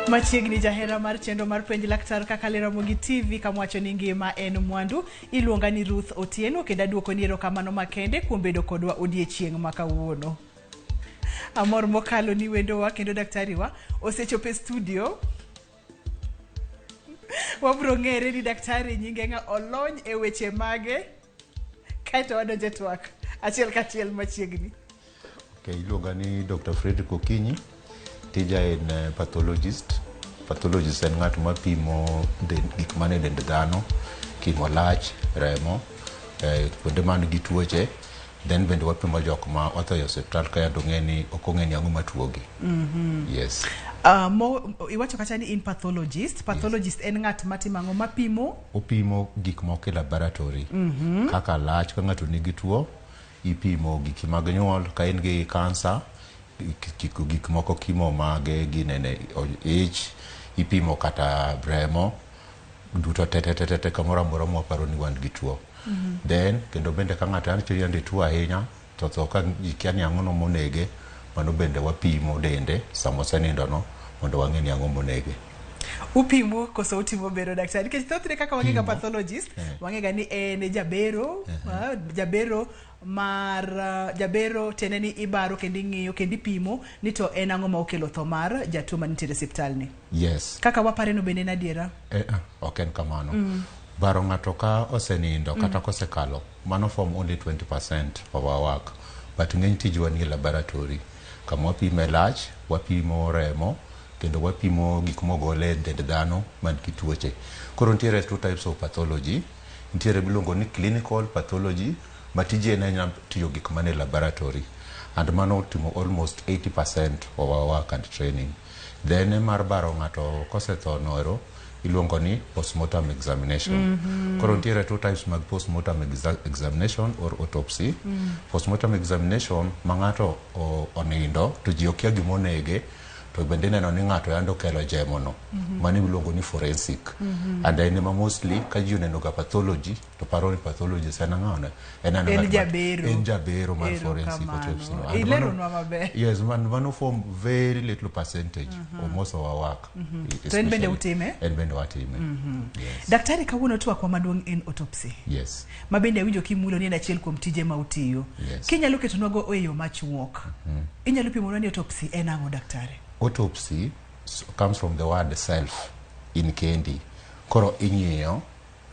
Machiegni jahera mar chenro mar Penj Laktar kaka Ramogi TV kamwacho ni ngima en mwandu. Iluonga ni Ruth Otieno kendo aduoko ni erokamano makende kuom bedo kodwa odiechieng' ma kawuono. Amor mokalo ni wendowa kendo daktari wa osechopo e studio. Wabro ng'ere ni daktari nyinge ng'a, olony e weche mage, kaeto wadonjo e twak achiel kachiel machiegni. Okay, iluonga ni Dr. Frederick Okinyi. Tija en pathologist. Pathologist en ng'at mapimo gik mane dend dhano, kimo lach, remo, kuonde man gi tuoche. Then bende wapimo jok ma otho e osiptal ka yando ng'e ni ok ong'e ni ang'o matuogi. Yes. Mo, iwacho kacha ni in pathologist. Pathologist en ng'at matimo ang'o? Mapimo? Opimo gik moko e laboratory. Kaka lach ka ng'ato nigi tuo, ipimo giki mag nyuol ka in gi kansa, gik moko kimo mage ginene ich, ipimo kata remo duto te te te te kamoro amora mwaparo ni wan gi tuo. Then kendo bende ka ng'ato yande tuo ahinya to tho ka ji kia ni ang'o no monege, mano bende wapimo dende sama osenindo no mondo wang'e ni ang'o monege. Upimo koso utimo bero, daktari? Nikech thothne kaka wang'e ga pathologist, wang'e ga ni en jabero, jabero mar jabero tiende ni ibaro kendo ing'iyo kendo ipimo ni to en ang'o ma okelo tho mar jatuo manitiere e osiptal ni. Yes. Kaka wapare no bende en adiera? Ok en kamano. Baro ng'ato ka osenindo kata kosekalo, mano form only 20% of our work. But ng'eny tijwa nie laboratory. Kama wapime lach, wapimo remo, kendo wapimo gik mogol e dend dhano man gi tuoche. Koro nitiere two types of pathology. Nitiere miluongo ni clinical pathology, ma tije en ahinya tiyo gik mane laboratory. And mano timo almost 80% of our work and training. Then mar baro ng'ato kosetho noero, iluongo ni postmortem examination. Koro nitiere two types mag postmortem examination or autopsy. Postmortem examination ma ng'ato onindo to ji okia gimonege, to bende ineno ni ng'ato yande okelo jemo no. Mano iluongo ni forensic. And en ema mostly ka ji oneno ga pathology to paro ni pathologist en ang'o? En jabero. En jabero mar forensic autopsy no. And Ileronwa maber. Yes, mano form very little percentage of most of our work. To en bende utime? En bende watime. Yes. Daktari, kawuono twakwa maduong' en autopsy. Yes. Ma bende awinjo kimulo ni en achiel kuom tije ma utiyo. Yes. Kinyalo ketonwa go e yo machuok. Inyalo pimonwa ni autopsy en ang'o, daktari? Autopsy comes from the word self, in kendi. Koro ing'iyo,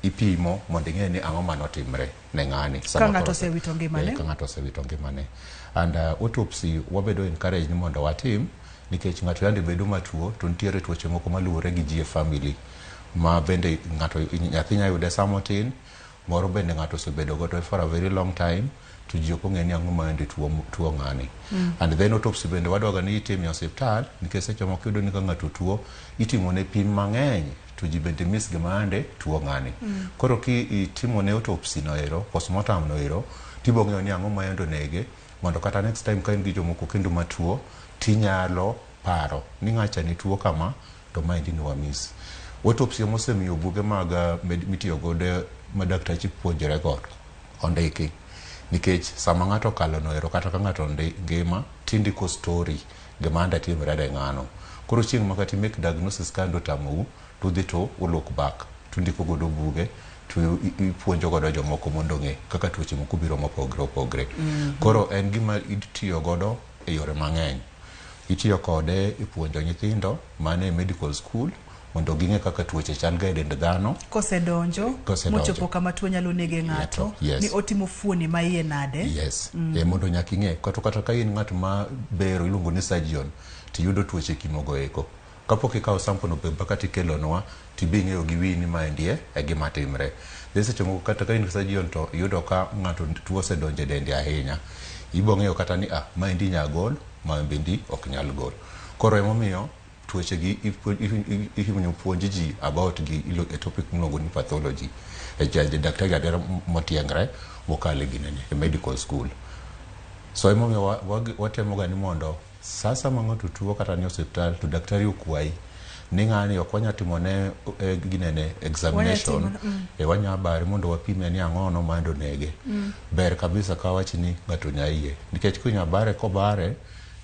ipimo mondo ing'e ni ang'o manotimre ne ng'ani. Ka ng'ato osewito ngimane. Ka ng'ato osewito ngimane. And autopsy wabedo encouraged ni mondo watim nikech ng'ato yande bedo matuo to nitiere tuoche moko maluwore gi ji e family ma bende ng'ato nyathi nya yude sama otin, moro bende ng'ato osebedo godo for a very long time to ji ok ong'e ni ang'o ma yande tuo ng'ani. And then autopsy bende wadwaga ni itime e osiptal nikech seche moko iyudo ni ka ng'ato tuo itimo ne pim mang'eny to ji bende miss gima yande tuo ng'ani. Koro ki itimo ne autopsy no ero, postmortem no ero, tibo ng'eyo ni ang'o ma yande onege mondo kata next time ka in gi jomoko kendo matuo tinyalo paro ni ng'acha ni tuo kama to maendi ne wamiss. Autopsy ema osemiyo buge mag mitiyo godo ma daktache puonjore go ondiki nikech sama ng'ato okalo no ero kata ka ng'ato ngima tindiko story gima yande timre ne ng'ano. Koro chieng' ma kata i make diagnosis ka yande otamou tudhi to u look back tundiko godo buge to ipuonjo godo jomoko mondo ong'e kaka tuoche moko biro mopogre opogre. Koro en gima itiyo godo e yore mang'eny. Itiyo kode e puonjo nyithindo mane medical school mondo ging'e kaka tuoche chal ga e dend dhano. Kosedonjo, Kosedonjo. mochopo kama tuo nyalo nege ng'ato, Yes. ni otimo fuoni ma iye nade. Yes. Mondo nyaka ing'e kata ka in ng'at ma bero iluongo ni surgeon tiyudo tuoche kimogo eko. Kapok ikawo sample no mpaka tikelonwa tibi ng'eyo gi wiyi ni maendi e gima timre. Then seche moko kata ka in surgeon to iyudo ka ng'ato tuo osedonjo e dende ahinya. Ibo ng'eyo kata ni maendi inya gol, maendi ok nyal gol. Koro emomiyo tuoche gi ihinyo puonj ji about gi e topic miluongo ni pathology. E daktari adera motiegre mokalo e ginene e medical school. So emomiyo watemo ga ni mondo sasa ma ng'ato tuo kata ni osiptal to daktari okwayi ni ng'ani ok wanya timo ne ginene examination, wanya bare mondo wapime ni ang'o no mando nege. Ber kabisa ka wach ni ng'ato nya yie nikech kinya bare kobare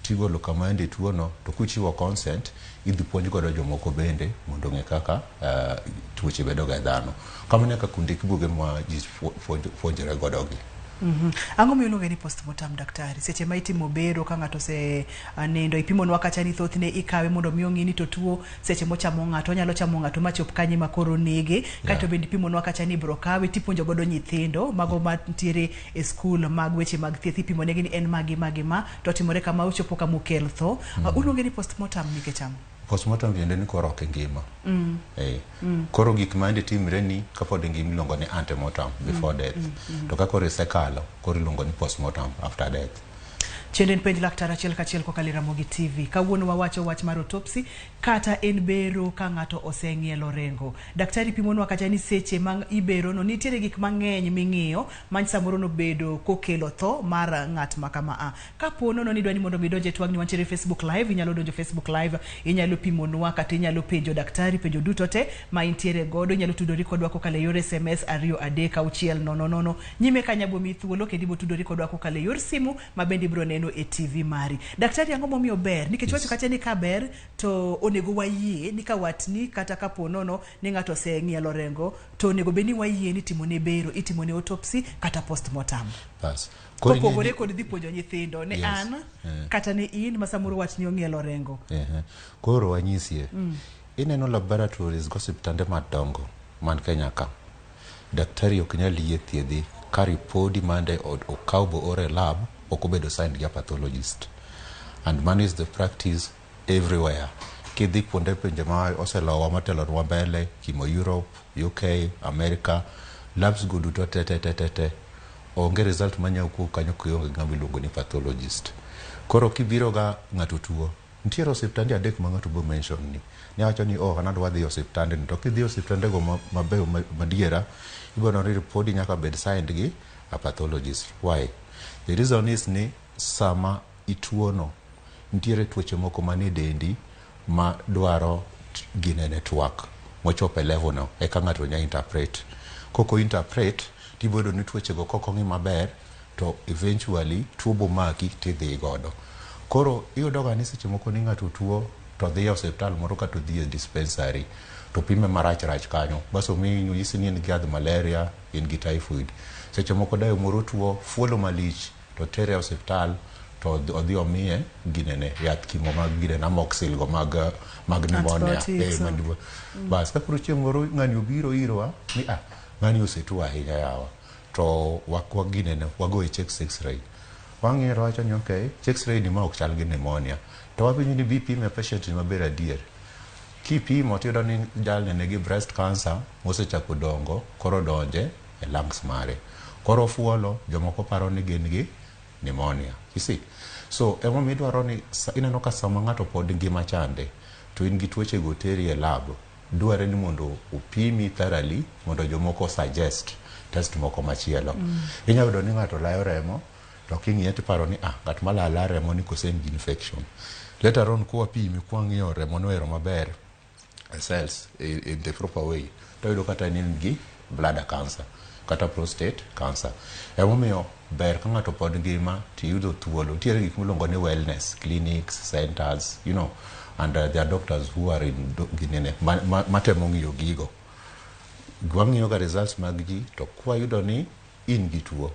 Tigolo kama ende tuo no to kuchiwo consent idhi puonj godo jomoko bende mondo ong'e kaka tuoche bedo ga e dhano. Kamano e kaka ondik buge ma ji puonjore godo gi. Ang'o miluonge ni postmortem daktari? Seche ma itimo bero ka ng'ato ose nindo ipimonwa kacha ni thothne ikawe mondo mi ong'i ni to tuo seche mochamo ng'ato onyalo chamo ng'ato machop kanye ma koro nege. Kaeto bende ipimonwa kacha ni ibro kawe tipuonjo godo nyithindo mago mantiere e skul mag weche mag thieth ipimonegi ni en magi magi ma to timore kama ochopo kama okel tho. Uluonge ni postmortem nikech ang'o? Postmortem tiende ni koro ok ingima. Eh. Koro gik ma yande timre ni kapod ingima iluongo ni antemortem before death. To ka koro isekalo koro iluongo ni postmortem after death. Chenro en penj laktar achiel kachiel kokalo e Ramogi TV. Kawuono wawacho wach mar autopsy kata en bero ka ng'ato oseng'ielo rengo. Daktari pimonwa kacha ni seche ma ibero no nitiere gik mang'eny ming'iyo ma samoro nobedo kokelo tho mar ng'at ma kama a. Kapo nono ni idwa ni mondo mi idonj e twagni wantiere Facebook Live, inyalo donjo Facebook Live, inyalo pimonwa kata inyalo penjo daktari penjo duto te ma intiere godo, inyalo tudori kodwa kokalo e yor SMS 23600 nyime kanyo abo miyi thuolo kendo ibo tudori kodwa kokalo e yor simu ma bende ibiro neno e TV mari. Daktari ang'o momiyo ber? Nikech wacho kacha ni ka ber to onego wayie ni ka watni kata kapo nono ni ng'ato oseng'ielo rengo to onego bed ni wayie ni timone bero, itimone autopsy kata postmortem. Bas. Koro ing'e Kopogore ni- kod dhi puonjo nyithindo ne Yes. an kata ne in ma samoro watni ong'ielo rengo. Ehe. Koro wanyisie. Ineno laboratories go osiptande madongo man Kenya ka. Daktari ok nyal yie thiedhi ka ripodi mande okaw bo or e lab ok obedo signed gi a pathologist. And mano is the practice everywhere. Kidhi kuonde pinje ma oselowa motelonwa mbele, kimo Europe, UK, America, labs go duto te te te te te onge result manyalo wuok kanyo kionge ng'ama iluongo ni pathologist. Koro kibiro ga ng'ato tuo, nitiere osiptande adek ma ng'ato bo mention ni. Ne wacho ni oh an adwa dhi e osiptande ni. To kidhi e osiptande go mabeyo madiera, ibiro neno ni ripodi nyaka bed signed gi a pathologist. Why? The reason is ni sama ituo no, nitiere tuoche moko manie dendi ma dwaro ginene twak mochopo e level no eka ng'ato nya interpret. Kok o interpret tibiro yudo ni tuoche go kok ong'i maber to eventually tuo bomaki tidhi godo. Koro iyudo ga ni seche moko ni ng'ato tuo to dhi e osiptal moro kata odhi e dispensary to pime marach rach kanyo bas omiyi onyisi ni in gi yadh malaria, in gi typhoid. Seche moko dayo moro tuo fuolo malich to tere e osiptal to odhi omiye ginene yath kimo mag ginene amoxil go mag pneumonia. Antibiotics, Bas ka koro chieng' moro ng'ani obiro irwa ni ah ng'ani osetuo ahinya yawa to wakwa ginene wagoye chest x-ray. Wang'iyo to wawacho ni okay chest x-ray ni ma ok chal gi pneumonia. To wapenjo ni bi pime patient ni maber adier. Kipimo tiyudo ni jalni nigi breast cancer mosechako dongo koro donje e lungs mare. Koro ofuolo jomoko paro ni gin gi pneumonia. You see? So emomiyo idwaro ni ineno ka sama ng'ato pod ngima chande to in gi tuoche go teri e lab dware ni mondo opimi thoroughly mondo jomoko suggest test moko machielo. Inyalo yudo ni ng'ato layo remo to king'iye tiparo ni ah ng'at ma layo remo ni kose en gi infection. Later on kwapimi kwang'iyo remo no ero maber e cells in the proper way to yudo kata ni en gi bladder cancer kata prostate cancer. Emomiyo ber ka ng'ato pod ngima tiyudo thuolo. Nitiere gik miluongo ni wellness clinics, centers, you know, and there are doctors who are in ginene matemo ng'iyo gigo. Wang'iyo ga results mag ji to kwayudo ni in gi tuo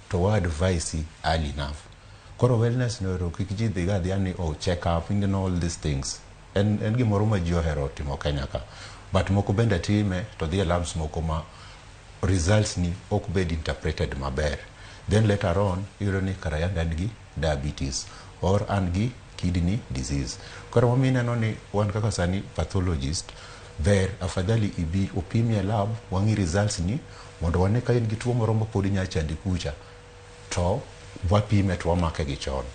to wa advise early enough. Koro wellness no ero kik ji dhiga adhiya ni oh check up, you know all these things. En gimoro ma ji ohero timo Kenya ka. But moko bende time to dhi e labs moko ma results ni ok bed interpreted maber. Then later on iyudo ni kara yande an gi diabetes or an gi kidney disease. Koro emomiyo ineno ni wan kaka sani pathologist ber afadhali ibi opimi e lab wang'i results ni mondo wane ka in gi tuo moro ma pod nya chandi kucha to wapime to wamake gi chon.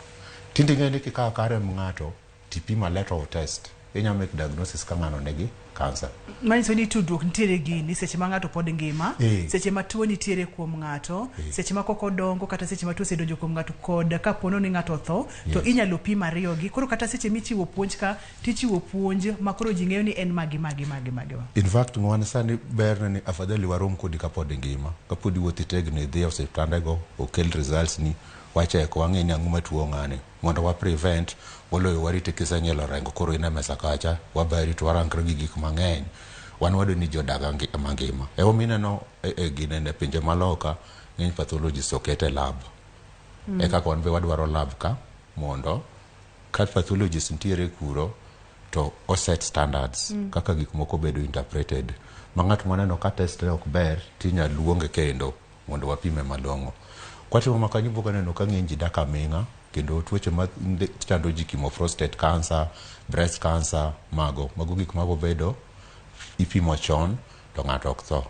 Tinde ing'eyo ni kikawo akawa remb ng'ato tipimo a lot of test inya make diagnosis ka ng'ano nigi cancer. Manyiso ni tudruok nitiere gini seche ma ng'ato pod ngima, Eh. seche ma tuo nitiere kuom ng'ato, Eh. seche ma kok odongo kata seche ma tuo osedonjo kuom ng'ato kod kapono ni ng'ato otho, to Yes. inyalo pim ariyogi. Koro kata seche michiwo puonj ka, tichiwo puonj ma koro ji ng'eyo ni en magi magi magi magi. In fact, ng'wan sani berne ni afadhali warom kodi kapod ingima. Kapod iwuotho itegno idhi e osiptandego, okel results ni, wacheko wang'e ni ang'o matuo ng'ani. Mondo wa prevent, moloyo warite kiseng'ielo rengo koro in e mesa kacha, wabari to warankre gi gik mang'eny. Wan wadwa ni ji odag mangima. Emomiyo ineno e ginene e pinje maloka, ng'eny pathologists oket e lab. E kaka wan be wadwaro lab ka, mondo ka pathologist nitiere kuro, to o set standards kaka gik moko bedo interpreted. Ma ng'at mwaneno ka test ne ok ber, tinya luonge kendo mondo wapime malong'o. Kwatimo ma kanyo ibiro neno ka ng'eny ji dak aming'a, kendo tuoche ma chando ji kimo prostate cancer, breast cancer, mago gik mago bedo ipimo chon to ng'ato ok tho.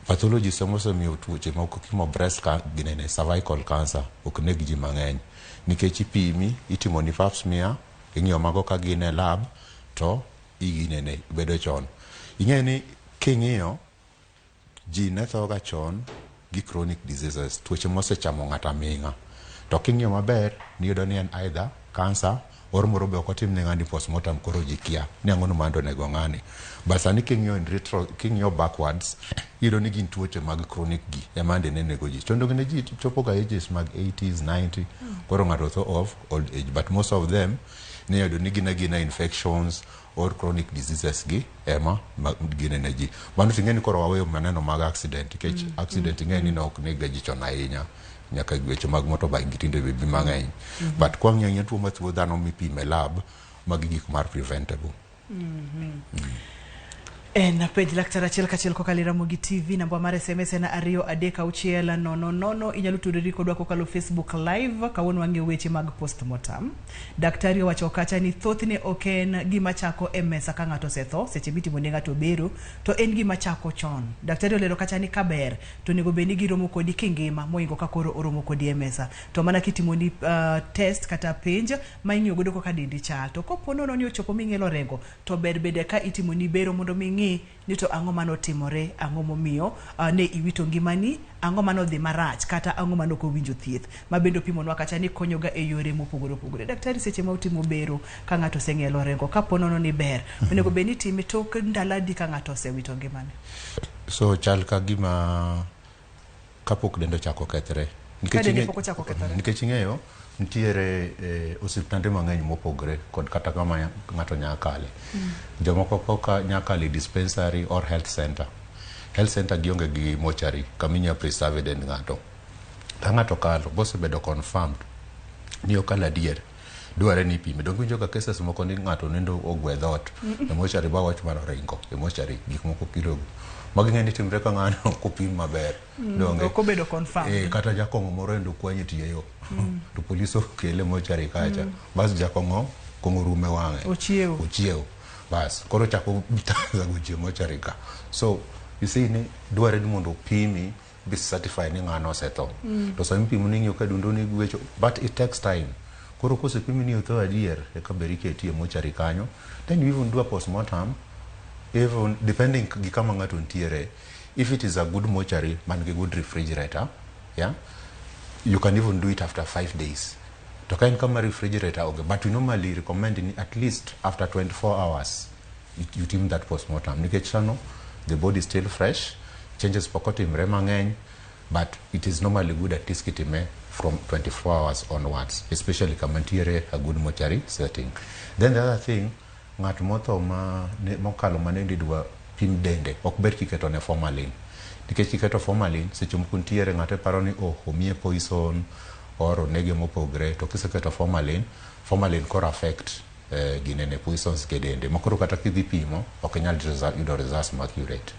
Pathologist ema osemiyo tuoche moko kimo breast ginene, cervical cancer ok neg ji mang'eny. Nikech ipimi, itimoni pap smear, ing'iyo mago ka gin e lab, to iginene bedo chon. Ing'e ni king'iyo, ji ne tho ga chon gi chronic diseases, tuoche mosechamo ng'ato aming'a. To king'iyo maber, niyudo ni en either cancer, or moro be ok otim ne ng'ani postmortem koro ji kia ni ang'o no mando onego ng'ani. But sani king'iyo in retro, king'iyo backwards, iyudo ni gin tuoche mag chronic gi ema ande ne nego ji. To ne ji chopo ga ages mag 80s, 90, koro ng'ato tho of old age. But most of them, niyudo ni gin agina infections or chronic diseases gi ema ginene ji. Mano ting'e ni koro waweyo maneno mag accident, nikech accident ing'e ni ne ok neg ga ji chon ahinya. Nyaka weche mag motorbike gi tinde be bi mang'eny. But kwang'iyo ang'iya tuo mathuo dhano mipimo e lab, magi gik mar preventable. En penj laktar achiel kachiel kokalo e Ramogi TV, namba mar SMS en 23600. Inyalo tudori kodwa kokalo Facebook Live. Kawuono wang'iyo weche mag postmortem. Daktari owacho kacha ni thothne ok en gima chako e mesa ka ng'ato osetho, seche mitimo ne ng'ato bero, to en gima chako chon. Daktari olero kacha ni kaber to onego bed ni giromo kodi kingima moingo ka koro oromo kodi e mesa. To mana kitimoni test kata penj ma ing'iyo godo kaka dendi chal. To kopo nono ni ochopo ming'ielo rengo, to ber bende ka itimoni bero mondo mi ng'i ni to ang'o manotimore, ang'o momiyo ne iwito ngimani, ang'o manodhi marach, kata ang'o mane ok owinjo thieth. Ma bende opimonwa kacha ni konyoga e yore mopogore opogore. Daktari, seche ma utimo bero ka ng'ato oseng'ielo rengo, kapo nono ni ber, onego bed ni itime tok ndalo adi ka ng'ato osewito ngimane? So chal ka gima kapok dende ochako kethre. Ka dende pok ochako kethore. Nikech ing'eyo, nitiere osiptande mang'eny mopogre kod kata kama ng'ato nya kale. Jomoko koka nya kale dispensary or health center. Health center gionge gi mortuary kama inya preserve dend ng'ato. Ka ng'ato okalo bosebedo confirmed ni okalo adier, dwarre ni ipime. Donge iwinjo ga cases moko ni ng'ato nendo ogwe dhoot e mortuary ba wach mar oringo e mortuary gik moko kirogo. Magi ng'e ni timre ka ng'ano ok opim maber. Donge? Ok obedo confirmed. Kata jakong'o moro endo kwanye tie yo. To polis okele mortuary kacha. Bas jakong'o kong'o rume wang'e. Ochiewo. Ochiewo. Bas koro chako thago ji e mortuary ka. So you see ni dwarre ni mondo opimi be certify ni ng'ano osetho. To sama ipimo ni ing'iyo ka dundo ni gwecho, but it takes time. Koro kosepimi ni otho adier, eka ber iketi e mortuary kanyo. Then you even do a postmortem, even depending gi kama ng'ato nitiere. If it is a good mortuary man gi good refrigerator, yeah, you can even do it after 5 days. To ka en kama refrigerator onge, but we normally recommend ni at least after 24 hours you tim that postmortem. Nikech sano the body is still fresh, changes pok otimre mang'eny, but it is normally good at least kitime from 24 hours onwards, especially kama nitiere a good mortuary setting. Then the other thing, ng'at motho ma ne, mokalo ma nende idwa pim dende, ok ber kiketo ne formalin. Nikech kiketo formalin, seche moko nitiere ng'ato paro ni oh, omiye poison or onege mopogre, to kiseketo formalin, formalin koro affect ginene poisons ke dende. Ma koro kata kidhi pimo, ok inyal yudo results ma accurate.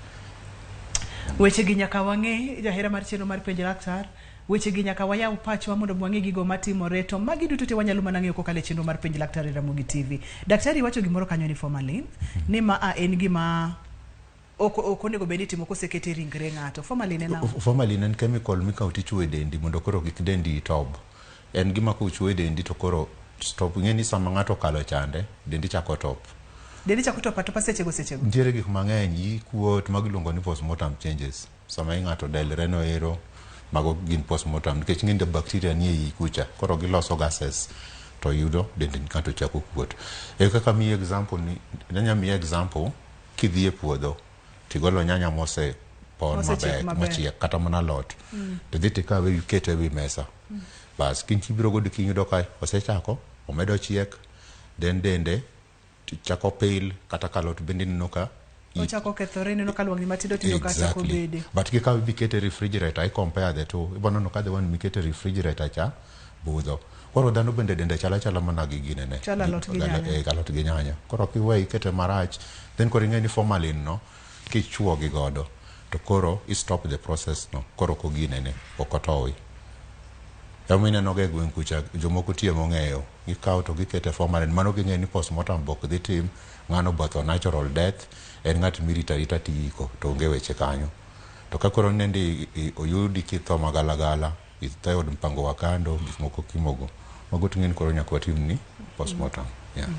Weche gi nyaka wang'e, jahera mar chenro mar penj laktar. Weche gi nyaka wayaw pachwa mondo wang'e gigo matimore, to magi duto te wanyalo mana ng'eyo kokalo e chenro mar penj laktar e Ramogi TV. Daktari wacho gimoro kanyo ni formalin, ni ma a en gima ok onego bed ni itimo kosekete ringre ng'ato. Formalin en ang'o? Formalin en chemical mikawo tichuo e dendi mondo koro kik dendi tob. En gima kochuo e dendi to koro stop. Ing'e ni sama ng'ato okalo chande, dendi chako top. Dendi chako top atopa sechego sechego. Nitiere gik mang'eny, iyi kuot, mago iluongo ni postmortem changes. Sama ing'ato delre no ero, mago gin postmortem nikech ng'eni bacteria nie iyi kucha, koro giloso gases to yudo dend ng'ato chako kuot. E kaka miyi example ni, nanya miyi example kidhi e puodho tigolo nyanya mose pon Mosechiek maber, maber. mochiek kata mana alot to dhi tikawe ikete ewi mesa. Bas kiny kibiro godo kiny yudo ka osechako omedo chiek then dende chako pil kata ka alot bende ineno ka Ochako kethore ineno ka lwang'ni matindo tindo ka chako bede. But kikawe bikete e refrigerator i compare the two ibo neno ka the one mikete e refrigerator cha budho. Koro dhano bende dende chal achala mana gi ginene. Chalo alot gi nyanya. Eh, alot gi nyanya. Koro kiwe ikete marach then koro ing'e ni formalin no kichuo gi godo to koro i stop the process no koro ok oginene ok otowi. Ema ineno ga e gweng' kucha jomoko tie mong'eyo gikawo to gikete formalin mano ging'eyo ni postmortem be ok dhi tim ng'ano botho natural death en ng'at mirito arita tiiko to onge weche kanyo. To ka koro nende oyudi kitho magalagala itho e od mpango wa kando gik moko kimogo mago ting'e ni koro nyaka watim ni postmortem. Yeah.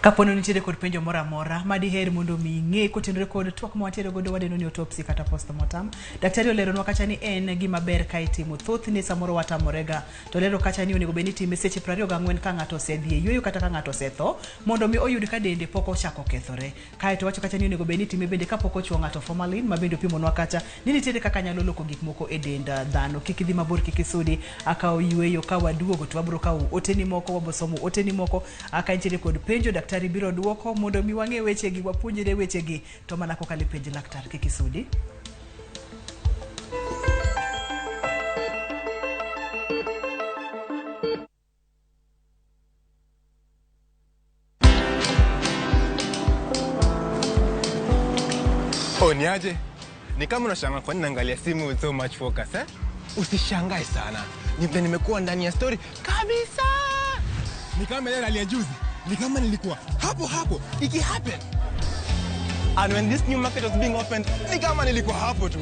Kapo ni nitiere kod penjo moro amora ma diher mondo mi ing'e kotenore kod twak ma wantiere godo wadendo ni autopsy kata postmortem. Daktari oleronwa kacha ni en gima ber ka itimo. Thothne samoro watamorega. To olero kacha ni onego bed ni itime seche 24 ka ng'ato osedhi e yueyo kata ka ng'ato osetho mondo mi oyud ka dende pok ochako kethore. Kaeto wacho kacha ni onego bed ni itime bende kapok ochuo ng'ato formalin ma bende opimonwa kacha ni nitiere kaka nyalo loko gik moko e dend dhano. Kik idhi mabor kik isudi akawo yueyo ka waduogo to wabro kawo oteni moko wabo somo oteni moko ka intiere kod penjo daktari biro duoko mondo mi wang'e wechegi wapuonjre wechegi to mana kokalo e penj laktar kik isudi. Oh, niaje? Ni kama unashangaa kwa nini naangalia simu with so much focus, eh? Usishangae sana. Ni vile nimekuwa ndani ya story kabisa. Ni kama ile rally ya juzi. Ni kama nilikuwa hapo hapo iki happen. And when this new market was being opened, ni kama nilikuwa hapo tu.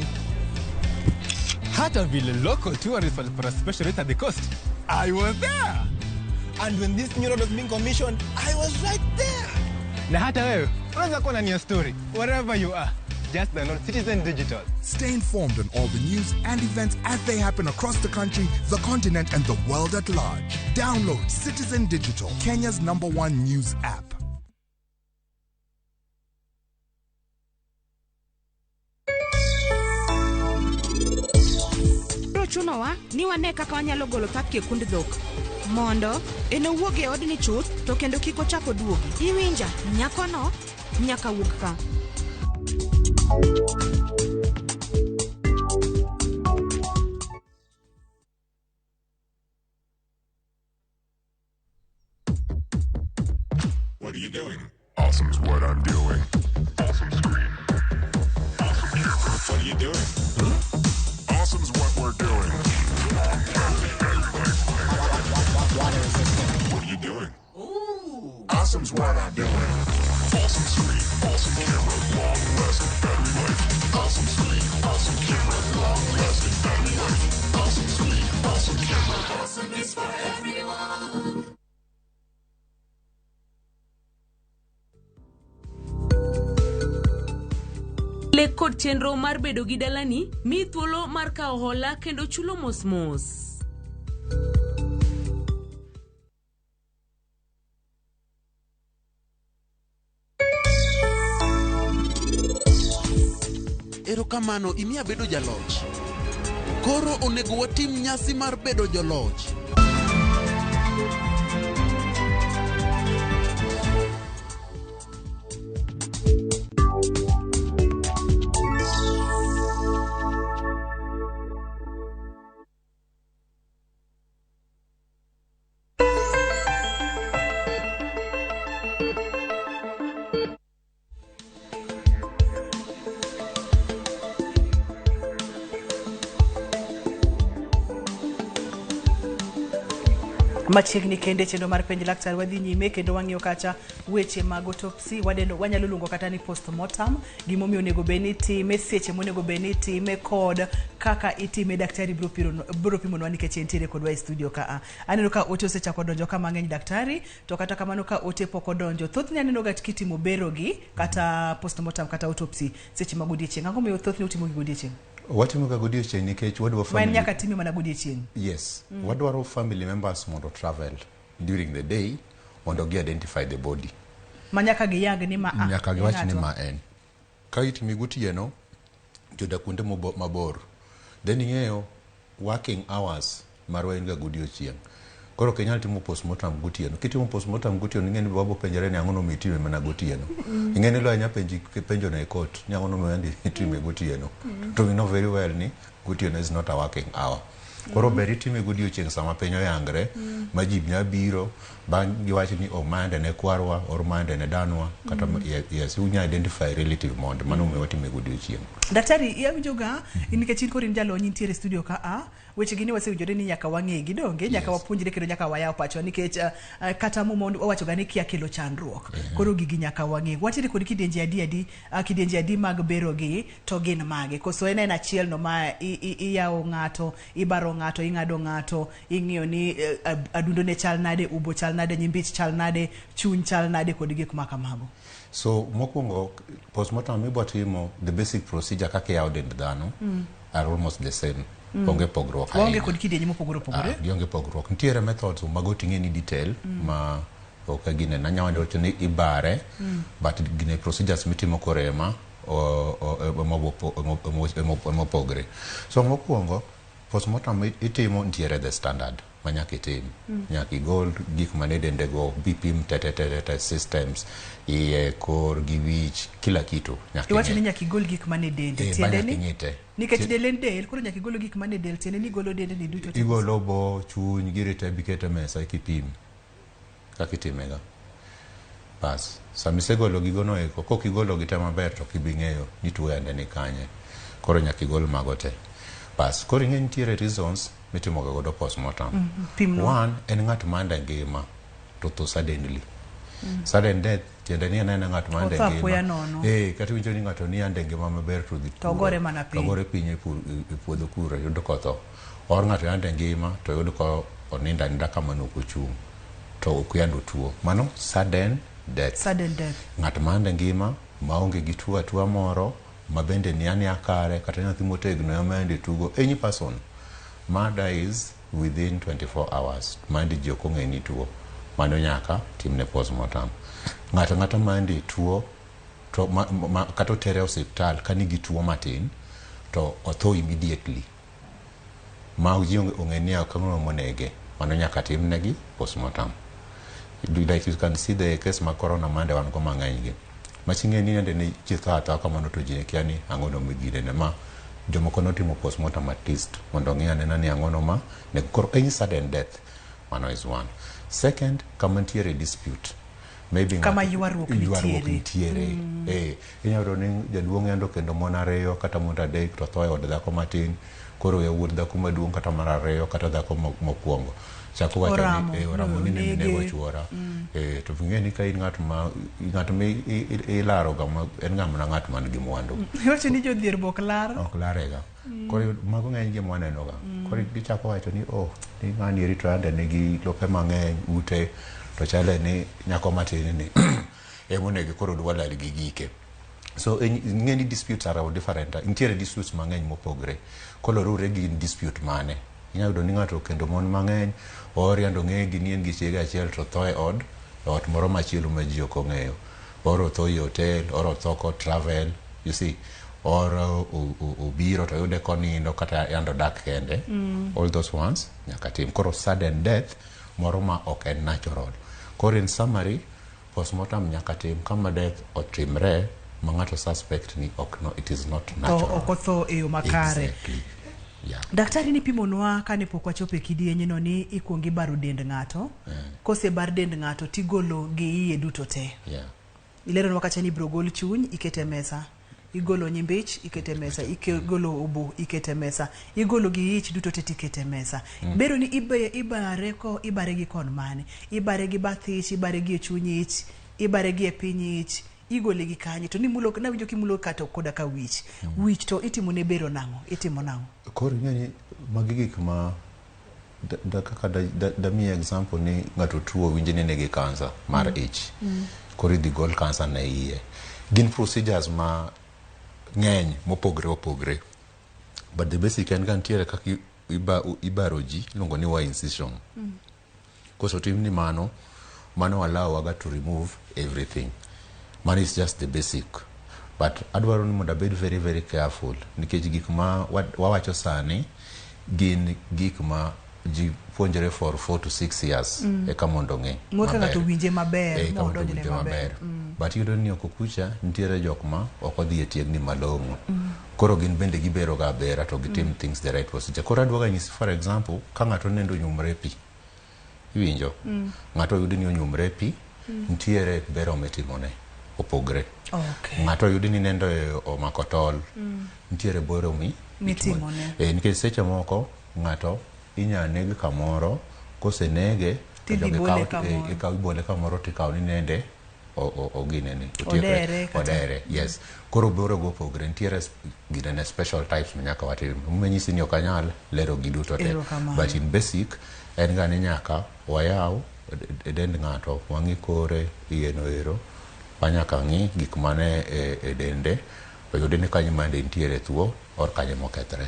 Hata vile local tourists walipata special rate at the coast, I was there. And when this new road was being commissioned, I was right there. Na hata wewe unaweza kuwa ndani ya story wherever you are. Just download Citizen Digital. Stay informed on all the news and events as they happen across the country, the continent, and the world at large. Download Citizen Digital, Kenya's #1 news app. Biro chunowa ni wane kaka wanyalo golo Thapki e kund dhok. Mondo en owuog e odni chuth to kendo kik ochak oduogi. Iwinja, nyakono nyaka wuog ka. What are you doing? Awesome's what I'm doing. Awesome screen. Awesome camera. What are you doing? Huh? Awesome's what we're doing. Water resistant. What are you doing? Ooh. Awesome's what I'm doing. Awesome screen. Awesome camera. Long lasting battery life. Awesome screen. Awesome camera. Long lasting battery life. Awesome screen. Awesome camera. Awesome is for everyone. Lek kod chenro mar bedo gi dalani miyi thuolo mar kawo hola kendo chulo mos mos. Erokamano imiya bedo jaloch. Koro onego watim nyasi mar bedo joloch. Machiegni kende chenro mar penj laktar wadhi nyime kendo wang'iyo kacha weche mag autopsy wadendo wanyalo luongo kata ni postmortem gimomiyo onego bed ni itime seche monego bed ni itime kod kaka itime daktari biro piro biro pimonwa nikech entiere kodwa e studio ka a aneno ka ote osechako donjo ka mang'eny daktari to kata kamano ka ote pok odonjo thothne aneno ga kitimo bero gi kata postmortem kata autopsy seche mag odiechieng' ang'o miyo thothne utimo gi godiechieng' Watimo ga godiechieng' nikech wadwa ma en family nyaka time mana godiechieng' Yes. Wadwaro family members mondo travel during the day mondo gi identify the body. ma nyaka giyang ni ma a Nyaka e giwach ni ng'atwa. ma en. Ka itime gotieno, jodak kuonde mabor. Then ing'eyo working hours marwa en ga godiochieng'. Koro ok inyal timo postmortem gotieno. Kitimo postmortem gotieno ing'e ni wabo penjore ni ang'o nomiyo itime mana gotieno. Ing'e ni lawyer nya penji penjo no e court ni ang'o nomiyo yande itime gotieno. To we know very well ni gotieno is not a working hour. Koro ber itime godiochieng' sama piny oyangre ma ji nya biro bang' giwach ni oh ma yande ne kwarwa or ma yande ne danwa kata yes unya identify relative mondo mano omiyo watime godiochieng'. Daktari, awinjo ga nikech in koro in jalony intiere e studio ka a weche gi ni wasewinjore ni nyaka wang'egi donge nyaka wapuonjre kendo nyaka wayaw pachwa nikech kata muma owacho ga ni kia kelo chandruok koro gigi nyaka wang'e wantiere kod kidienje adi adi kidienje adi mag bero gi to gin mage koso en en achiel no ma iyawo ng'ato ibaro ng'ato ing'ado ng'ato ing'iyo ni adundo ne chal nade ubo chal nade nyimbich chal nade chuny chal nade kod gik ma kamago. So mokwongo postmortem ibo timo the basic procedure kaka iyawo dend dhano are almost the same. Onge pogruok waonge ahinya. kod kidienje mopogore opogore. Ah, gionge pogruok. Nitiere methods mago ting'e ni detail ma ok gine nanya wacho ni ibare but gine procedures mitimo korema emopogre. So mokwongo postmortem itimo nitiere the standard ma nyaka itim. Nyaka igol gik mane dende go bipim te te te te te systems iye kor gi wich kila kitu nyaka Iwacho ni ing'e. nyaka igol gik mane dende Eh, ma tiende nyaka ni ing'i te. nikech del en del koro nyaka igolo gik mane del tiende ni igolo dende ni duto te. Igolo bo chuny giri te bikete mesa kipim kaka itimega. Bas, sama isegolo gigo no eko, kok igolo gi te maber to ok ibi ng'eyo ni tuo yande ni kanye. Koro nyaka igol mago te. Bas, koro ing'e nitiere reasons mitimoga godo postmortem. Pimnwa. One, en ng'at mande ngima to tho suddenly. Sudden death tiende ni en aena ng'at mande Otho apoya ngima. nono. Eh, kata iwinjo ni ng'ato ni yande ngima maber to dhi To ogore mana piny. To ogore piny e e puodho kuro yudo kotho. Or ng'ato yande ngima to yudo ka onindo aninda kamano ok ochung'. To ok yande otuo. Mano sudden death. Sudden death. Ng'at ma yande ngima maonge gi tuo atua moro ma bende ni ania kare kata nyathi motegno ema yande tugo any person ma dies within 24 hours ma yande ji ok ong'e ni tuo mano nyaka timne postmortem. Ng'ato ang'ata ma yande tuo to kata otere e osiptal ka nigi tuo matin to otho immediately ma ji ong'e ni ang'o monege mano nyaka timnegi postmortem. Like you can see the case mag corona mande wan go mang'eny gi. Maching'e ni yande ne ji tho athoa kamano to ji ne kia ni ang'o no ginene ma jomoko notimo postmortem at least mondo ong'i anena ni ang'o no ma nego. Koro any sudden death mano is one. Second, kama nitiere dispute maybe Kama ywaruok ywaruok nitiere. nitiere. Eh, inyalo yudo ni jaduong' yande okendo mon ariyo kata mon adek to tho e od dhako matin koro yawuot dhako maduong' kata mar ariyo kata dhako mokwongo chako wacho Oramo, ni eh, oramo ni nege. nego chuora. Eh, to ing'e ni ka in ng'at ma ng'at ma ilaro ga ma en ga mana ng'at man gi mwandu. Iwacho ni jodhier be ok lar. Ok larega. Koro mago ng'eny gi mwaneno ga. Koro gichako wacho ni oh, ni ng'ani eri to yande nigi lope mang'eny ute to chale ni nyako matin ni emonege koro dwa lal gi gike. So ing'e ni disputes are of different. Nitiere disputes mang'eny mopogre. Kolorure gi dispute mane. Inyalo yudo ni ng'ato okendo mon mang'eny or yande ong'e gi ni en gi chiege achiel to tho e od ot moro machielo ma ji ok ong'eyo. Or otho e hotel, or otho ko travel, you see. Or obiro to oyude konindo kata yande odak kende. All those ones nyaka tim. Koro sudden death moro ma ok en natural. Koro in summary, postmortem nyaka tim kama death otimre ma ng'ato suspect ni ok no, it is not To natural. ok otho e yo makare. Exactly. Yeah. Daktari nipimonwa kane pok wachopo e kidienje no ni ikuongo ibaro dend ng'ato. Kosebar dend ng'ato tigolo gi iye duto te. Ileronwa kacha ni ibiro gol chuny ikete e mesa. Igolo nyimbich ikete mesa, igolo obo ikete mesa, igolo gi ich duto te tikete mesa. Bero ni ibe, ibare ko ibare gi kon mane? Ibare gi bath ich, ibare gi e chuny ich, ibare gi e piny ich, igole gi kanye? To nimulo nawinjo kimulo kata koda ka wich. Wich to itimo ne bero nang'o? Itimo nang'o? Koro ing'e ni magi gik ma da, da, kaka da, da, damiyi example ni ng'ato tuo winj ni nigi kansa mar ich koro idhi gol kansa ne iye gin procedures ma ng'eny mopogre opogre but the basic en ga nitiere kaka ibaro ji iluongo ni Y incision kosetim ni mano mano allow waga to remove everything mano is just the basic but adwaro ni mondo abed very very careful nikech gik ma wawacho sani gin gik ma ji puonjre for 4 to 6 years eka mondo ong'e Moka maber. ng'ato winje maber, Eh, eka ma mondo odonjne owinje maber. maber but iyudo ni oko kucha nitiere jok ma ok odhi e tiegni malong'o koro gin bende gibero ga abera to gitim things the right procedure koro adwa ga nyisi for example ka ng'ato nendo onyumre e pi iwinjo ng'ato oyudi ni onyumre e pi nitiere bero mitimone opogre Okay. ng'ato oyudi ni nendo e omako tol nitiere bero mi Mitimone. Eh, nikech seche moko ng'ato inya neg kamoro kosenege to Tidhi jogi bole kawo- kamoro. eh, ikaw ibole kamoro tikawo ni nende oginene otiekre Odere kata- odere yes koro bero go opogre nitiere ginene special types ma nyaka watim manyisi ni ok anyal lero gi duto te Erokamano. but in basic en ga ni nyaka wayaw e dend ng'ato wang'i kore iye no ero wanyaka ng'i gik mane e dende oyudi ni kanyo mande nitiere tuo or kanyo mokethre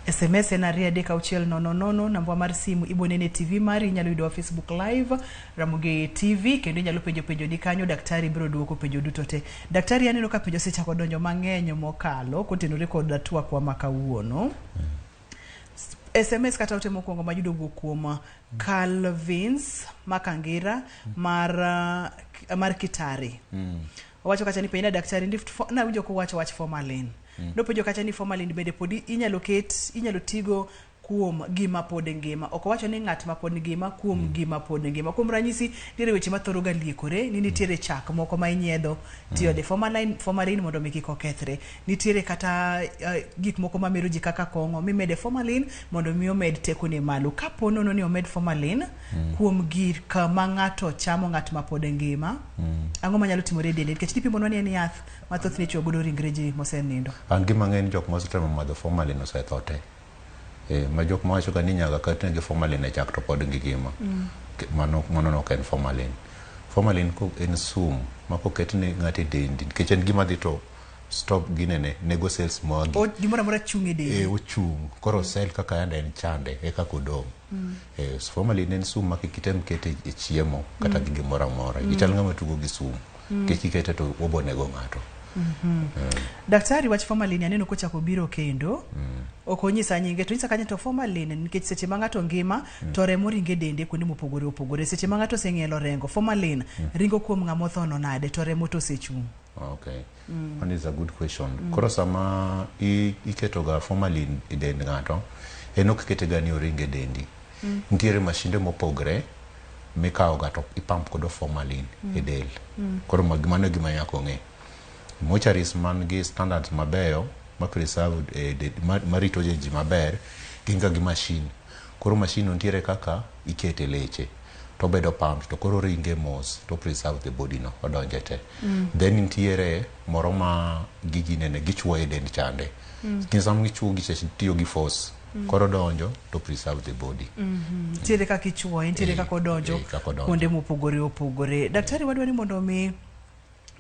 SMS en 23600, namba mar simu ibonene TV mari, inyalo yudowa Facebook Live Ramogi TV, kendo inyalo penjo penjo ni kanyo, daktari biro duoko penjo duto te. Daktari, aneno ka penjo osechako donjo mang'eny mokalo kotenore kod twakwa ma kawuono. SMS kata ote mokwongo mayudo wuok kuom Calvins Makangira mar Kitare. Owacho kacha ni penjna daktari ni nawinjo kowacho wach formalin. Nopenjo kacha ni formalin bende pod inyalo ket inyalo tigo kuom gima pod ngima. Ok owacho ni ng'at ma pod ngima kuom gima pod ngima. Kuom ranyisi nitiere weche mathoro ga liekore ni nitiere chak moko ma inyiedho tiode formalin mondo mi kik okethre. Nitiere kata gik moko mamero ji kaka kong'o mimede formalin mondo mi omed tekone malo. Kapo nono ni omed formalin kuom gik ma ng'ato chamo ng'at ma pod ngima, ang'o manyalo timore e dende? Nikech nipimonwa ni en yath ma thothne ichwo godo ringre ji mosenindo. An gima ng'e ni jok mosetemo madho formalin osetho te. Ma jok mawacho ga ni nyaka ketnegi formalin e chak to pod gingima. Mano ok en formalin. Formalin ko en sum ma koketne ng'ato e dendi nikech en gima dhi to stop ginene nego cells magi. Gimoro amora chung' e dendi. Ochung'. Koro cell kaka yande en chande e kaka odong'. Formalin en sum ma kik item kete e chiemo kata gi gimoro amora. Ichal ng'ama tugo gi sum. Nikech kikete to obo nego ng'ato. Daktari, wach formalin aneno kochako biro kendo. Ok onyisa nyinge to onyisa kanyo to formalin nikech seche ma ng'ato ngima to remo ringo e dende kuonde mopogore opogore. Seche ma ng'ato oseng'ielo rengo, formalin ringo kuom ng'ama otho no nade to remo to osechung'. Okay. That is a good question. Koro sama iketo ga formalin e dend ng'ato, en ok kete ga ni oring e dendi. Nitiere mashinde mopogre mikawo ga to ipump godo formalin e del. Koro mano e gima nyaka ong'e. Mortuaries man gi standards mabeyo ma preserve marito ji maber gin ga gi machine. Koro machine no nitiere kaka ikete leche to obedo pumped to koro ringe mos to preserve the body no odonje te. Then nitiere moro ma giginene gichuoyo e dend chande. Gin sama gichuo gicha tiyo gi force. Koro donjo to preserve the body. Nitiere kaka ichuoye, nitiere kaka odonjo kaka odonjo. kuonde mopogore opogore. Daktari, wadwa ni mondo mi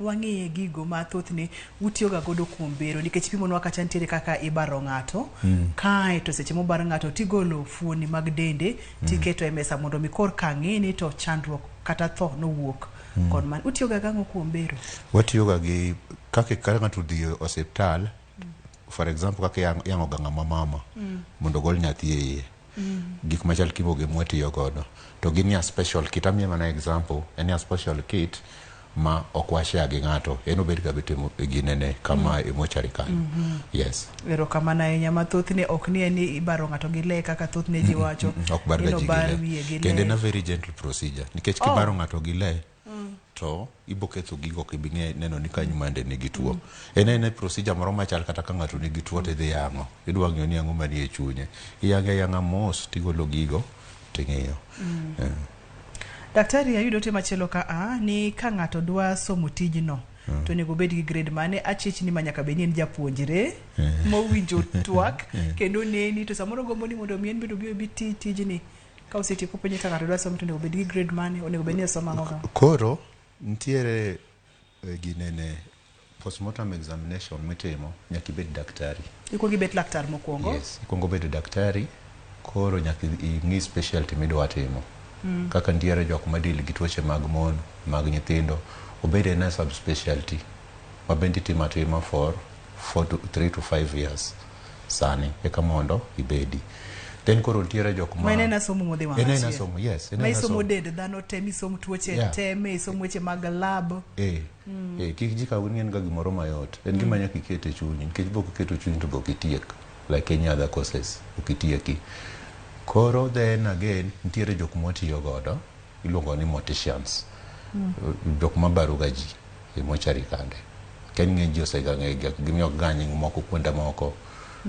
wang'iye gigo ma thothne utiyoga godo kuom bero nikech pimonwa kacha nitiere kaka ibaro ng'ato kae to seche mobar ng'ato tigolo fuoni mag dende tiketo e mesa mondo mi kor ka ng'i ni to chandruok kata tho nowuok kon mane utiyoga gang'o kuom bero Watiyoga gi kaka ka ng'ato odhi e osiptal for example kaka iyang'o ga ng'ama mama mondo ogol nyathi e iye. Gik machal kimogo ema watiyo godo. To gin ya special kit amiye mana example en ya special kit ma ok washare gi ng'ato en obed ga bet e ginene kama e mochari kanyo. Yes. Erokamano ahinya ma thothne ok ni en ni ibaro ng'ato gi le kaka thothne ji wacho Ok bar ga ni ji nobar gi le. wiye gi Kendo en le a very gentle procedure nikech Oh. kibaro ng'ato gi le To ibo ketho gigo ok ibi ng'e neno ni kanyo mande nigi tuo. En aena procedure moro machal kata ka ng'ato nigi tuo tidhi yang'o. Idwa ng'iyo ni ang'o manie chunye. Iyang'e ayang'a mos tigolo gigo ting'iyo. Eh. Daktari ayudo ote machielo ka a ni ka ng'ato dwa somo tijno to onego obed gi grade mane achich ni ma nyaka bed ni en japuonjre mowinjo twak kendo neni to samoro gombo ni mondo mi en bende obi obi ti tijni ka osetieko penjo ka ng'ato dwa somo to onego bed gi grade mane onego bed ni osomo ang'o ka Koro nitiere eh, ginene postmortem examination mitimo nyaka ibed daktari. Ikuongo ibet laktar mokwongo. Yes, ikuongo bedo daktari koro nyaka ing'i specialty midwa timo. Kaka nitiere jok ma deal gi tuoche mag mon, mag nyithindo, obed ena subspecialty ma bende itimo atima for 4 to 3 to 5 years sani eka mondo ibedi. Then koro nitiere jok ma Ma en aena somo modhi wang' En aena achiel. somo, yes, en Ma aena isomo somo. dend dhano te, misom tuoche te, misom weche mag lab. Eh, eh, kik ji kaw ni en ga gimoro mayot. En gima nyaka iket e chunyi, nikech bok iketo chunyi to bok itiek. Like any other courses, ok itieki. Koro then again, nitiere jok mwatiyo godo, iluongo ni morticians. Jok mabaro ga ji e mochari kande. Ken ng'eny ji osega ng'eyo gi gimiyo ga nying moko kuonde moko.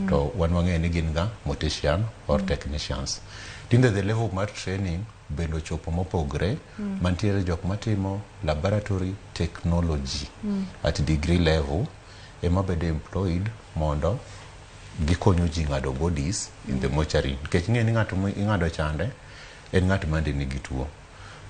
To wan wang'eyo ni gin ga mortician or technicians. Tinde the level mar training bende ochopo mopogre mantiere jok matimo laboratory technology at degree level ema bedo employed mondo gikonyo ji ng'ado bodies in the mortuary nikech ing'e ni ng'ato ing'ado chande en ng'at mande nigi tuo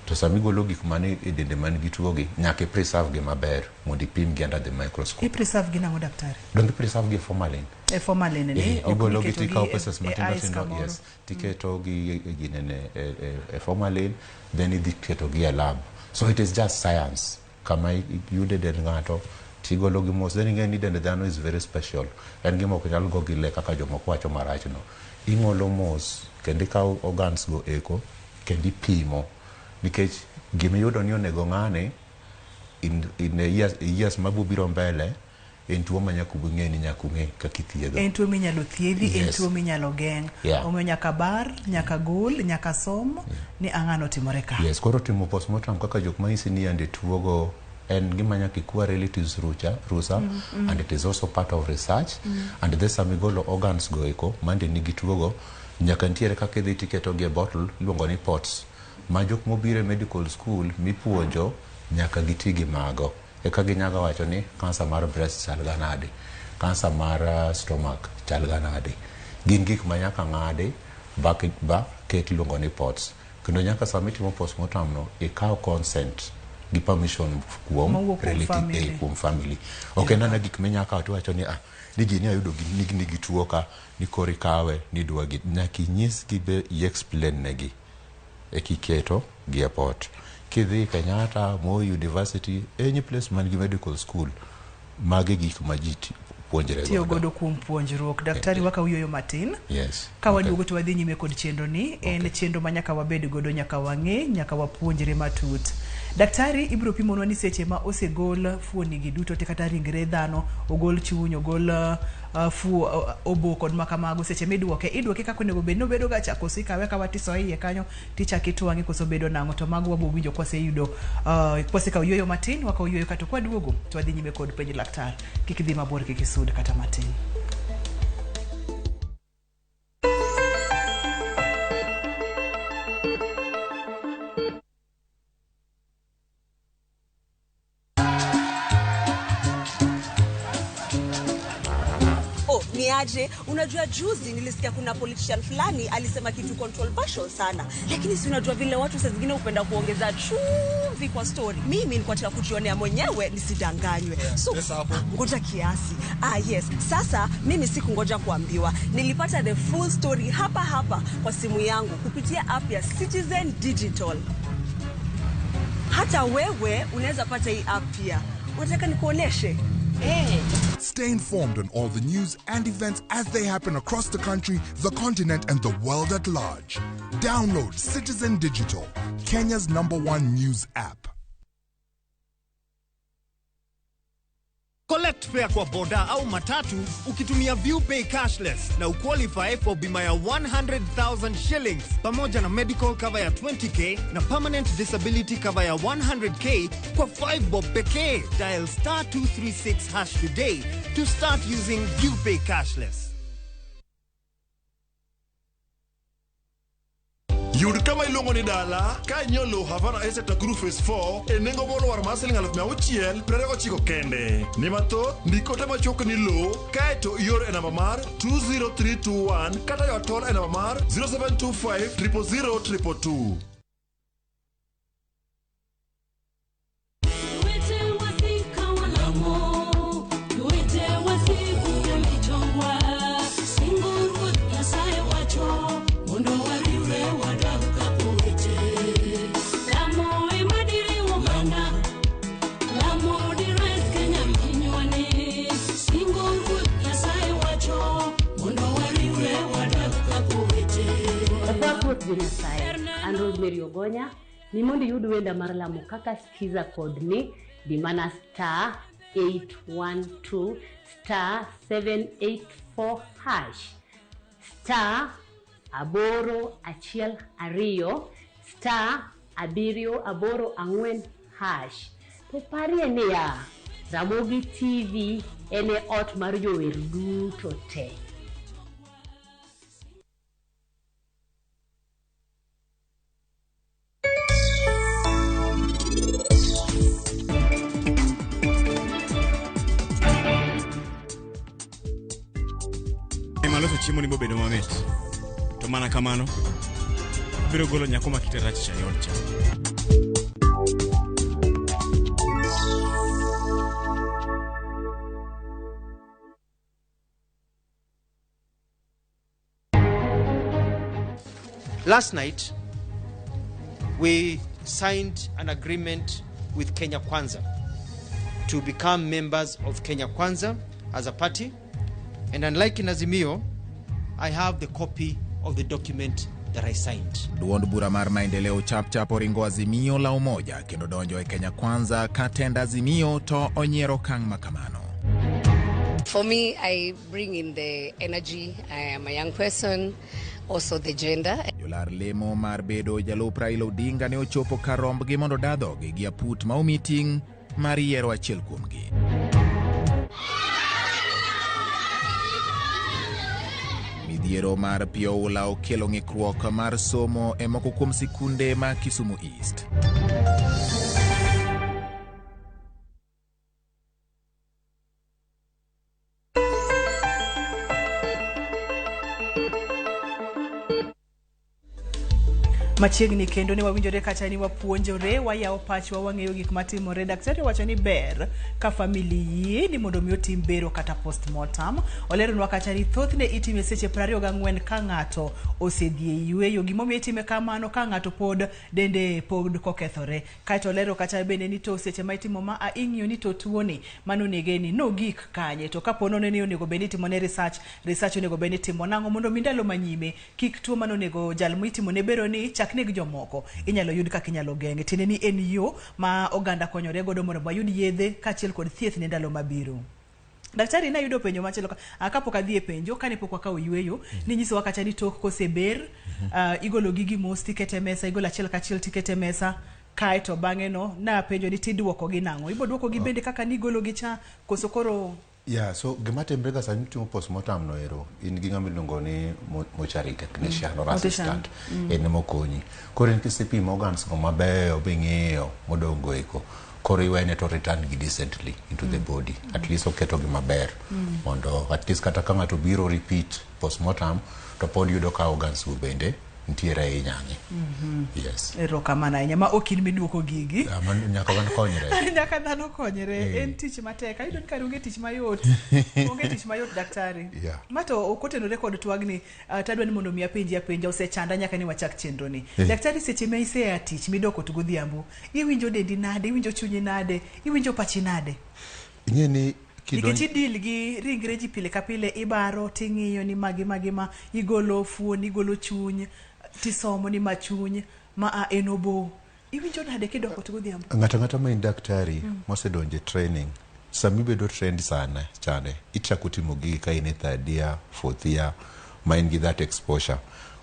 to sama igolo gik mane e dende man gi tuo gi nyaka i preserve gi maber mondo ipim gi under the microscope. I preserve gi nang'o daktari? Donge i preserve gi e formalin? E formalin ni Eh, ok igolo gi niketogi tikawo e- pieces e matindo ice tindo kamoro. yes tiketo gi e ginene e, e, e formalin then idhi keto gi e lab so it is just science kama iyude dend ng'ato tigolo gi mos then ing'e ni dend dhano is very special en gima ok nyal go gi le kaka jomoko wacho marach no ing'olo mos kendo ikawo organs go eko kendo ipimo nikech gimiyudo ni onego ng'ani in a years mabiro mbele en tuo ma nyaka ung'e ni nyaka ung'e kaka ithiedho. En tuo minyalo thiedhi, en tuo minyalo geng'. Omiyo nyaka bar, nyaka gol, nyaka som ni ang'ano otimore ka. Yes, koro timo postmortem kaka jok manyisi ni yande tuogo en gima nyaka ikwa relatives rucha, rusa and it is also part of research and then sama igolo organs go eko mande nigi tuogo nyaka nitiere kaka idhi tiketo gi e bottle iluongo ni pots ma jok mobiro e medical school mipuonjo nyaka giti gi mago eka ginyaga wacho ni kansa mar breast chal ga nade kansa mar stomach chal ga nade gin gik ma nyaka ng'adi ba, ba ket iluongo ni pots kendo nyaka sama itimo postmortem no ikaw consent gi permission kuom Mowuok kuom relative family. eh, kuom family ok en ana gik minya kawo tiwacho ni ah ni gini ayudo gi nigi nigi tuo ka ni koro ikawe ni idwa gi nyaka inyisgi be i explain negi ekiketo gi e pot kidhi Kenyatta Moi University any place man gi medical school magi gik ma ji puonjre Tiyo godo kuom puonjruok. Daktari wakaw yueyo matin. Yes. Ka waduogo to wadhi nyime kod chenro ni. En chenro ma nyaka wabed godo, nyaka wang'e, nyaka wapuonjre matut. Daktari ibiro pimonwa ni seche ma osegol fuoni gi duto te kata ringre dhano, ogol chuny, ogol fuo, obo kod makamago, seche miduoke, iduoke kaka onego bed ni obedo ga cha koso ikawe akawa tisoye iye kanyo tichako itwang'e koso bedo nang'o to mago wabo winjo kwaseyudo kwasekawo yueyo matin wakawo yueyo kato kwaduogo to wadhi nyime kod penj laktar kik idhi mabor kik isud kata matin. Oh, ni aje? Unajua juzi nilisikia kuna politician fulani alisema kitu controversial sana, lakini si unajua vile watu saa zingine hupenda kuongeza chumvi kwa story. Mimi nilikuwa nataka kujionea mwenyewe nisidanganywe. So ngoja kiasi. Ah, yes. Sasa mimi sikungoja kuambiwa, nilipata the full story hapa hapa kwa simu yangu kupitia app ya Citizen Digital. Hata wewe unaweza pata hii app pia. Unataka nikuoneshe? Hey. Stay informed on all the news and events as they happen across the country, the continent, and the world at large. Download Citizen Digital, Kenya's number one news app. Collect fare kwa boda au matatu ukitumia ViewPay cashless na uqualify for bima ya 100,000 shillings pamoja na medical cover ya 20k na permanent disability cover ya 100k kwa 5 bob pekee. Dial star 236 hash today to start using ViewPay cashless. Yud kama iluongo ni dala ka inyiewo lowo Havana Estate Nakuru Phase 4 e nengo molwar mar siling 629,000 kende. Ni mathoth, ndik ote machuok ni lowo kaeto ior e namba mar 20321 kata yor tol e namba mar 0725 000 222. Opak Ruoth Nyasaye. An Rosemary Ogonya, ni mondo iyud wenda mar lamo kaka skiza kod ni di mana star 812 star 784 hash star 812 star 784 hash. To parie niya, Ramogi TV en e ot mar jower duto te. Ema loso chiemo ni bobedo mamit. To mana kamano, abiro golo nyako ma kite rach cha e od cha. Last night, we signed an agreement with Kenya Kwanza to become members of Kenya Kwanza as a party. And unlike in Azimio, I have the copy of the document that I signed. Duond bura mar Maendeleo Chapchap oringo Azimio la Umoja kendo donjo e Kenya Kwanza ka tend Azimio to onyiero okang' ma kamano. For me, I bring in the energy. I am a young person, also the gender. Jolar lemo mar bedo jalup Raila Odinga ne ochopo kar rombgi mondo dadhogi gi aput ma omi ting' mar yiero achiel kuomgi. Midhiero mar pi oula okelo ng'ikruok mar somo e moko kuom sikunde ma Kisumu East. Machiegni kendo ne wawinjore kata ni wapuonjore, wayawo pachwa, wang'eyo gik matimore. Daktari owacho ni ber ka family yie ni mondo mi otim bero kata postmortem. Oleronwa kata ni thothne itime seche 24 ka ng'ato osedhi e yweyo. Gimomiyo itime kamano ka ng'ato pod dende pod kokethore. Kaeto olero kata bende ni to seche ma itimo ma a ing'iyo ni to tuoni manonege ni nogik kanye. To kapo nono ni onego bed ni itimone research, research onego bed ni itimo nang'o mondo mi ndalo manyime kik tuo manonego jal mitimone bero ni chak neg jomoko inyalo yud kaka inyalo geng'e. Tiende ni en yo ma oganda konyore godo mondo wayud yedhe kaachiel kod thieth ne ndalo mabiro. Daktari, nayudo penjo machielo kapok adhi e penjo, kane pok wakawo yweyo, ninyisowa kata ni tok koseber, igolo gigi mos tikete mesa, igolo achiel kachiel tikete mesa, kaeto bang'e no napenjo ni tiduoko gi nang'o? Ibo duoko gi bende kaka nigolo gi cha, koso koro Yeah, so gima timre ga sani timo postmortem no ero, in gi ng'ama iluongo ni mortuary technician or assistant, en ema okonyi. Koro in kisepimo organs go mabeyo bing'iyo modong' go eko, koro iwene to return gi decently into the body. At least oketo gi maber. Mondo at least kata ka ng'ato biro repeat postmortem to pod yudo ka organs go bende nitiere ei nyang'e. Yes. Erokamano ahinya. Ma ok in miduoko gigi. Ah, nyaka wan konyre. Nyaka dhano konyre. En tich matek. Ayudo ni kare onge tich mayot. Onge tich mayot daktari. Ma to ok otenore kod twagni, tadwa ni mondo mi apenji apenja, osechanda nyaka ni wachak chenro ni. Daktari, seche ma isea tich midok ot godhiambo, iwinjo dendi nade, iwinjo chunyi nade, iwinjo pachi nade? Ing'e ni Nikech idil gi ringre ji pile ka pile, ibaro ting'iyo ni magi magi ma igolo fuon, igolo chuny, tisomo ni ma chuny, ma a en obo. Iwinjo nade kidok ot godhiambo? Ng'ato ang'ata ma en daktari mosedonjo e training Sama ibedo trained sana chande, ichako timo gigi ka in e third year, fourth year, ma in gi that exposure.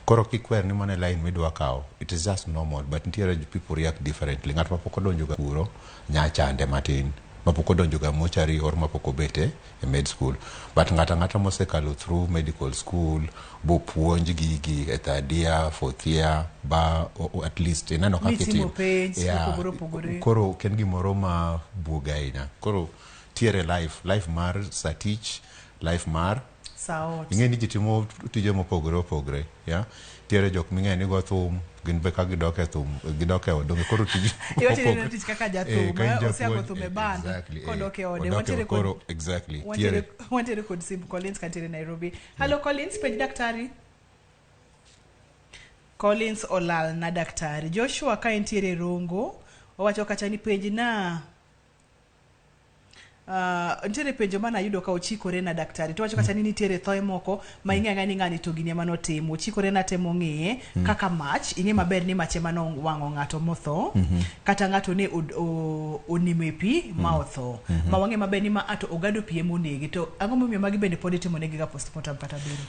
Koro kikwer ni mano e line midwa kawo, it is just normal, but nitiere people react differently. Ng'at mapok odonjo ga kuro nya chande matin, mapok odonjo ga mochari or mapok obete e med school. But ng'ato ang'ata mosekalo through medical school, bopuonj gigi e third year, fourth year, ba at least ineno kaka Mitimo itimo. penj Yeah. mopogore opogore. Koro ok en gimoro ma buoga ahinya. Koro tiere life, life mar sa tich, life mar Sa ot. ing'e ni ji timo tije mopogore opogore yeah? Tiere jok ming'eyo ni go thum gin be ka gidok e thum gidok e od donge koro tij Iwacho ni opogore. en tich kaka Eh, jathum, ka in eh, japuonj, oseago thum e eh, band, exactly, eh, kodok e ode. odok e Wantiere ot, kod- koro exactly tiere Wantiere kod sim Collins kantiere Nairobi. Hello Collins, penj daktari. Collins olal na daktari. Joshua ka entiere Rongo, owacho kacha ni penj na nitiere penjo mane ayudo ka ochikore na daktari to wacho kacha ni nitiere thoe moko ma ing'e ang'eya ni ng'ani to gini ema notimo ochikore na temo ng'iye kaka mach ing'e maber ni mach ema nowang'o ng'ato motho kata ng'ato ne onimo e pi ma otho ma wang'e maber ni ma ato ogado pi ema onege to ang'o momiyo magi bende pod itimo negi ga postmortem kata bero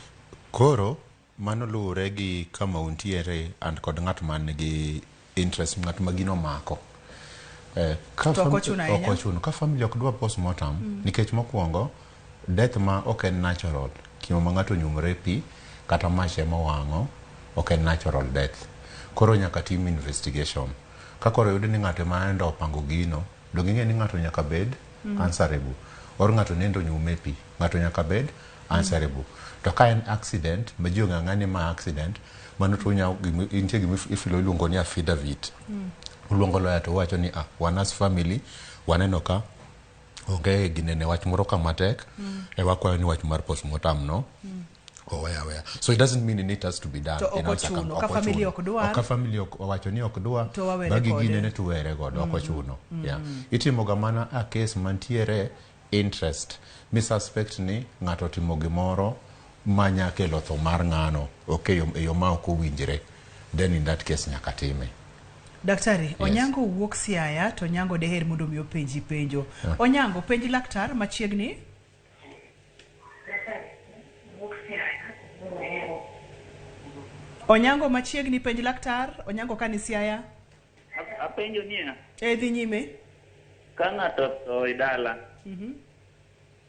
Koro mano luwore gi kama untiere and kod ng'at man gi interest ng'at ma gino omako. Eh, ka To ok ochuno ahinya. ok ochuno. Ka family ok dwa postmortem nikech mokwongo death ma ok en natural kimo ma ng'ato onyumore e pi kata mach ema owang'o ok en natural death. Koro nyaka tim investigation. Ka koro oyud ni ng'ato ema endo opango gino, donge ing'e ni ng'ato nyaka bed answerable. Or ng'ato nendo onyume e pi, ng'ato nyaka bed answerable. To ka en accident, ma ji ong'e ang'eya ni ma accident, mano to unya nitie gima ifilo iluongo ni affidavit. Uluongo lawyer to uwacho ni ah, wan as family waneno ka onge ginene wach moro ka matek e wakwayo ni wach mar postmortem no owe aweya. So it doesn't mean it has to be done. To ok in our circum- ochuno. Ka ok family ochuno. ok dwar, Ok ka family ok owacho ni ok dwa, To wawere bagi kode. ginene to were godo, ok ochuno. Yeah. Itimo ga mana a case mantiere interest mi suspect ni ng'ato otimo gimoro ma nya kelo tho mar ng'ano ok e yo, e yo ma ok owinjre then in that case nyaka time. Daktari, Yes. Onyango wuok Siaya to Onyango deher mondo mi openji penjo. Yeah. Onyango, penj laktar machiegni. Onyango machiegni penj laktar. Onyango ka ni Siaya. Apenjo niya, E dhi nyime. ka ng'ato otho e dala,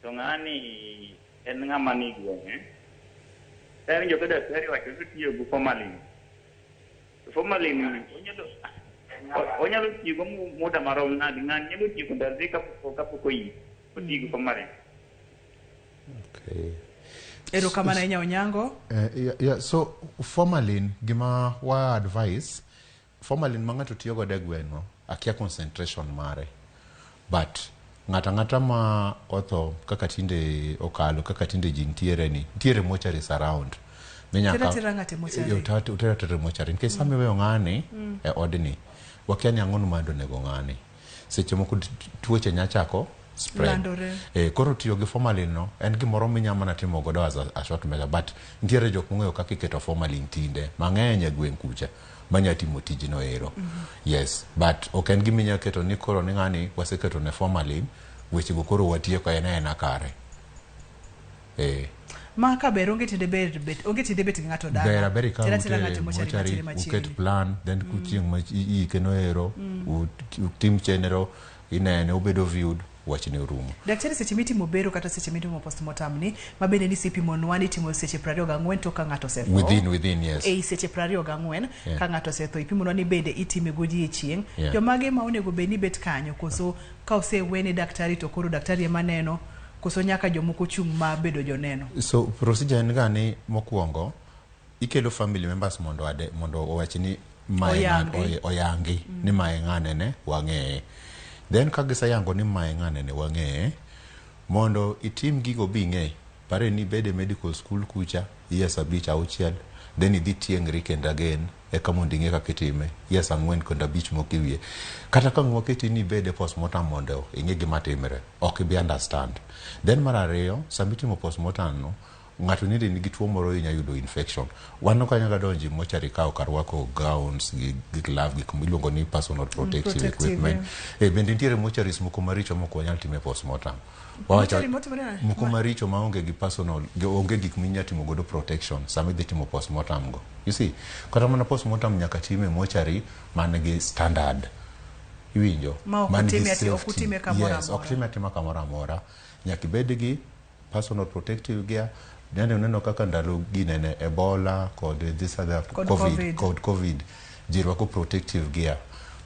to ng'ani en ng'ama ni gweng'e. Awinjo ka daktari wacho ni otiyo gi formalin. To formalin onyalo tiyo go muda marom nade? Ng'ani nyalo tiyo ndalo adi kapok oyik otiyo gi formalin? Okay. Erokamano ahinya Onyango. Yeah, so formalin gima wa advice formalin ma ng'ato tiyo godo e gweng'o akia concentration mare but ng'ato ang'ata ma otho kaka tinde okalo kaka tinde ji nitiere ni nitiere mortuaries around Tera tera ng'ato e mortuary. Utera tera e mortuary nikech sama iweyo ng'ani e odni wakia ni ang'o ma onego ng'ani seche moko tuoche nya chako spread Landore. Koro tiyo gi formalin no en gimoro minya mana timo godo as a short measure but nitiere jok mong'eyo kaka iketo formalin tinde mang'eny e gweng' kucha manya timo tijno ero. Yes, but ok en gima inya keto ni koro ni ng'ani waseketo ne formalin wechego koro watieko en aena kare. Ma ka ber onge tiende ber bet onge tiende bet gi ng'ato dala. Ber aber ikaw Tera tera utere ng'ato e mochari mochari mantiere machiegni. uket plan then chieng' ma iike no ero utim chenro inene obedo viewed wachni orumo. Daktari seche mitimo bero kata seche mitimo postmortem ni ma bende ni sipimonwa ni itimo seche 24 tok ka ng'ato osetho. Within yes. Ei seche 24 ka ng'ato osetho ipimonwa ni bende itime godiechieng'. Jomage ma onego bed ni bet kanyo koso ka osewene daktari to koro daktari ema neno koso nyaka jomoko chung' ma bedo joneno. So procedure en ga ni mokwongo ikelo family members mondo ade, mondo owach ni mae Oyangi. oyangi ni mae ng'ane ne wang'eye. Then ka giseyango ni mae ng'ane ne wang'eye, mondo itim gigo bing'e, pare ni ibed e medical school kucha years 5 6, then idhi tiengri kendo again eka mondo ing'e kaka itime years 4 kendo 5 moko e wiye. Kata ka waketi ni ibed e postmortem mondo ing'e gima timre, ok ibi understand. Then mar ariyo, sama itimo postmortem no, Ng'ato nende nigi tuo moro inya yudo infection. Wan ok wanyal donjo e mochari ka ok arwako gowns gi glove gik miluongo ni personal protective Protective, equipment. yeah. Eh, bende nitiere mocharis moko maricho mok wanyal time postmortem. Wawacho- Mochari motimore nade? moko maricho maonge gi personal onge gik minya timo godo protection sama idhi timo postmortem go. You see, kata mana postmortem nyaka time mochari man gi standard. Iwinjo? Ma ok Man gi otime ati- ok safety. utime kamoro Yes, ok amora. time atima kamoro amora. Nyaka ibed gi personal protective gear. Nende uneno kaka ndalo ginene Ebola kod this other Kod COVID, COVID. kod COVID ji rwako protective gear.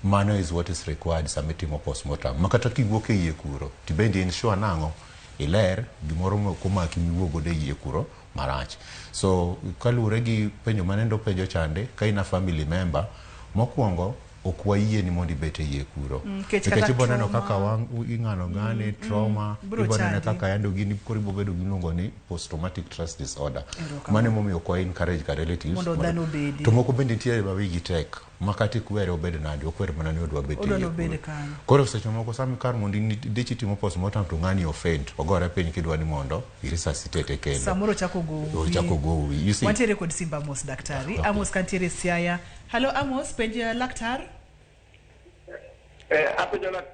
Mano is what is required sama itimo postmortem. Ma kata kiwuok e iye kuro, tibendi in sure nang'o, iler, gimoro ma ok omaki miwuok godo e iye kuro marach. So kaluwore gi penjo manende openjo chande, ka in a family member, mokwongo ok wayie ni mondo ibet e iye kuro. Nikech Nikech kata ibo neno trauma. kaka wang' ing'ano ng'ane, trauma, biro ibo neno chandi. kaka yande gini koro ibo bedo gi miluongo ni post traumatic stress disorder. Erokamano. Mano emomiyo ok wa encourage ka relatives Mondo dhano obedi. To moko bende nitiere ma wigi tek ma kata ikwere obed nade okwere mana ni odwa bet e Odwa iye nobed kuro. kanyo. Koro seche moko sama kar mondo idich itimo postmortem to ng'ani ofaint ogore piny kidwa ni mondo iresuscitate kendo. Samoro ochako gowi. Ochako gowi. You see? Wantiere kod Simba Amos daktari. Okay. Amos kantiere Siaya. Hello Amos, penj laktar. Apenjo lak...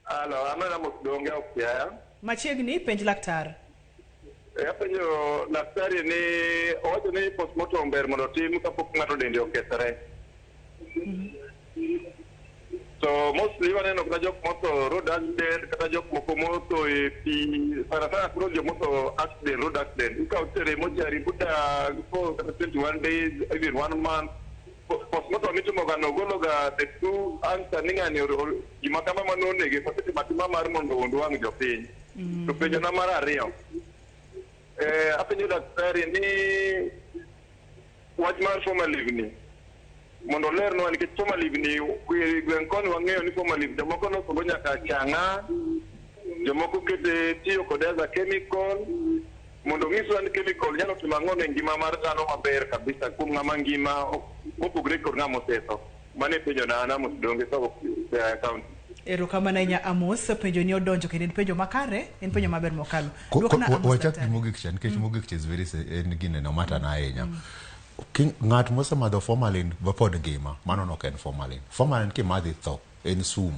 Alo, an Amos Donge ok Siaya. Machiegni penj laktar. Apenjo daktari ni owacho ni postmortem ber mondo otim kapok ng'ato dende okethore. To mostly waneno kata jok motho road accident kata jok moko motho e pi sana sana koro jok motho accident road accident ikawo tere mochari buta for kata 21 days even one month postmortem mitimo ga no golo ga the true answer ni ng'ani gima kama manonege kosetimo atima mar mondo owuond wang' jopiny. To penjo na mar ariyo apenjo daktari ni wach mar formalin ni mondo olernwa nikech formalin ni gweng' koni wang'eyo ni formalin jomoko losogo nyaka chang'a jomoko kete tiyo kode as a chemical mondo onyiswa ni chemical nyalo timo ang'o ne ngima mar dhano maber kabisa kuom ng'ama ngima mopogre kod ng'ama osetho. Mano e penjo na an Amos Donge kawuok Siaya County. Erokamano ahinya Amos, penjo ni odonjo kendo en penjo makare, en penjo maber mokalo. Duokna Amos Wachak gi daktari. mogik cha nikech mogik cha is very en gineno matana ahinya. Ng'at mosemadho formalin ba pod ngima, mano nok en formalin. Formalin kimadho itho, en sum.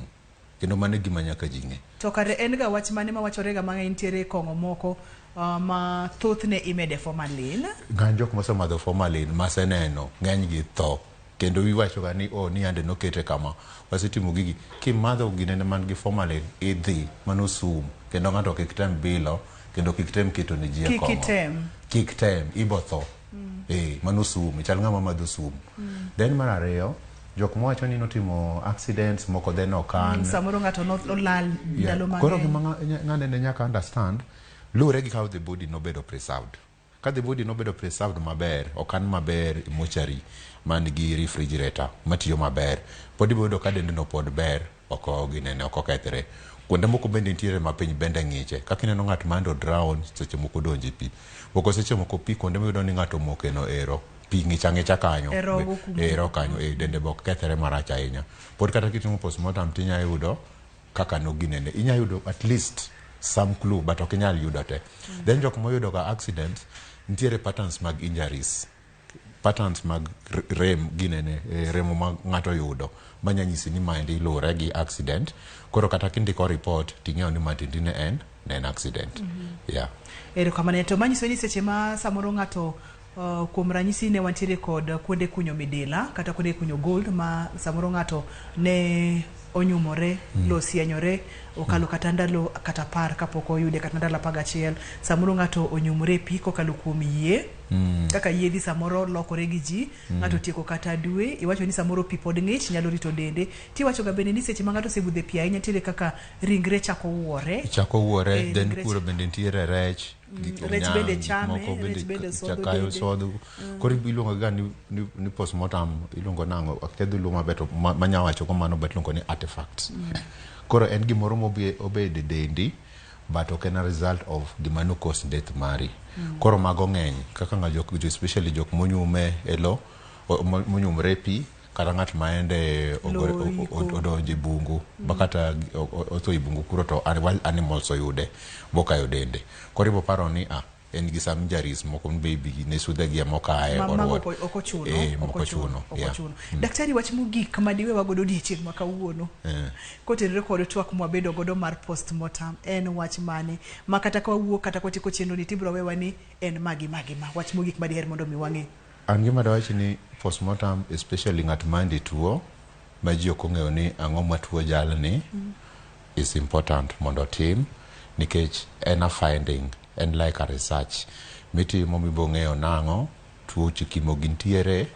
Kendo mano e gima nyaka ji ng'e. To kare en ga wach mane mawachore ga mang'eny nitiere kong'o moko ma thothne imede formalin. Ng'any jok mosemadho formalin maseneno ng'eny gi tho. Kendo iwacho ga ni oh ni yande nokete kama. Wasetimo gigi. Kimadho ginene man gi formalin idhi mano sum. Kendo ng'ato kik tem bilo kendo kik tem keto ne ji e Kik kong'o. item. Kik tem, ibo tho. Mano sum, ichal ng'ama madho sum. Then mar ariyo, jok mowacho ni notimo accidents moko then okan. Samoro ng'ato nolal ndalo Koro mang'eny. gima ng'ane ne nyaka understand luwore gi how the body nobedo preserved. Ka the body nobedo preserved maber, okan maber e mochari man gi refrigerator matiyo maber, pod ibiro yudo ka dendno pod ber, ok ginene, ok okethre. Kuonde moko bende nitiere ma piny bende ng'iche. Kaka ineno ng'at ma drown seche moko donjo e pi. Moko seche moko pi kuonde miyudo ni ng'ato omoke no ero, pi ng'ich ang'icha kanyo. E rogo kuma. E rogo kanyo, dende be ok kethre marach ahinya. Pod kata kitimo postmortem tinya yudo kaka noginene. Inya yudo at least some clue but ok inyal yudo te. Then jok moyudo ga accidents, nitiere patterns mag injuries. Patterns mag rem ginene, remo ma ng'ato yudo manya nyisi ni maendi luwore gi accident. Koro kata kindiko report ting'eyo ni maendi ne en accident. Yeah. Erokamano to manyiso ni seche ma samoro ng'ato kuom ranyisi ne wantiere kod kuonde kunyo midila kata kuonde kunyo gold ma samoro ng'ato ne onyumore, lo osienyore, okalo kata ndalo kata 10 kapok oyude kata ndalo 11. Samoro ng'ato onyumore e pi kokalo kuom yie. Kaka yiedhi samoro lokore gi ji, ng'ato otieko kata dwe, iwacho ni samoro pi pod ng'ich nyalo rito dende. Tiwacho ga bende ni seche ma ng'ato osebudho e pi ahinya nitiere kaka ringre chako wuore. Chako wuore, then ringre kuro bende nitiere rech. Rech bende chame, moko bende rech bende sodho chakayo dende. sodho. Koro iluongo ga ni postmortem, iluongo nang'o, akia dholuo maber to manya wacho kamano but iluongo ni artifacts. Koro en gimoro mobedo e dendi but ok en a result of gima no cause death mari. Koro mago ng'eny kaka ng'a jok, especially jok monyume e lo, monyumre e pi, kata ng'at ma ende odonjo e bungu, ba kata otho e bungu kuro to wild animals oyude bokayo dende. Koro ibo paro ni en gi some injuries moko maybe ne sudhe gi emokaye Ma or mago what. ok ochuno, Eh, ok mok ochuno, ok yeah. ochuno. Daktari, wach mogik madiwe wagodo odiechieng' ma kawuono kotenore kod twak mwabedo godo mar postmortem en wach mane ma kata ka wawuok kata kwatieko chenro ni tibiro wewa ni en magi magi ma wach mogik madiher mondo mi wang'e? An gima dawach ni postmortem, especially ng'at mandi tuo ma ji ok ong'eyo ni ang'o matuo jalni, is important mondo otim nikech en a finding, en like a research mitimo mibo ng'eyo nang'o tuoche kimo gintiere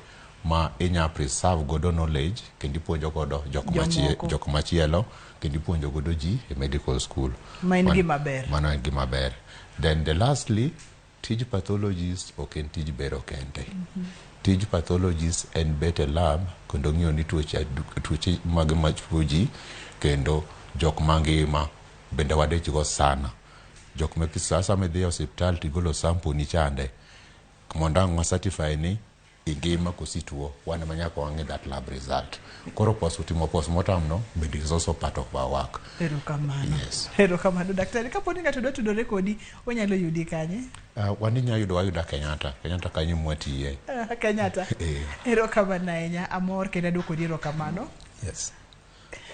ma inya preserve godo knowledge kendo ipuonjo godo Jomoko. jok machielo kendo ipuonjo godo ji e medical school. Ma en gima ber. Mano en gima ber. Then the lastly, tij pathologist ok en tij bero kende. Tij pathologist en bet e lab kendo ng'iyo ni tuoche mag matuo ji kendo jok mangima bende wadich go sana. Jok ma sasa midhi e osiptal tigolo sample ni chande mondo ang' wa certify ni ingima kosi tuo, wan ema nyaka wang'i that lab result. Koro timo postmortem no bende is also part of our work. Erokamano. Yes. Erokamano daktari. Kapo ni ng'ato dwa tudore kodi, onyalo yudi kanye? Wan inya yudo wayuda Kenyatta, Kenyatta kanyo mwatiye. Kenyatta. Eh, Erokamano ahinya. Amor kendo aduoko ni erokamano. Yes.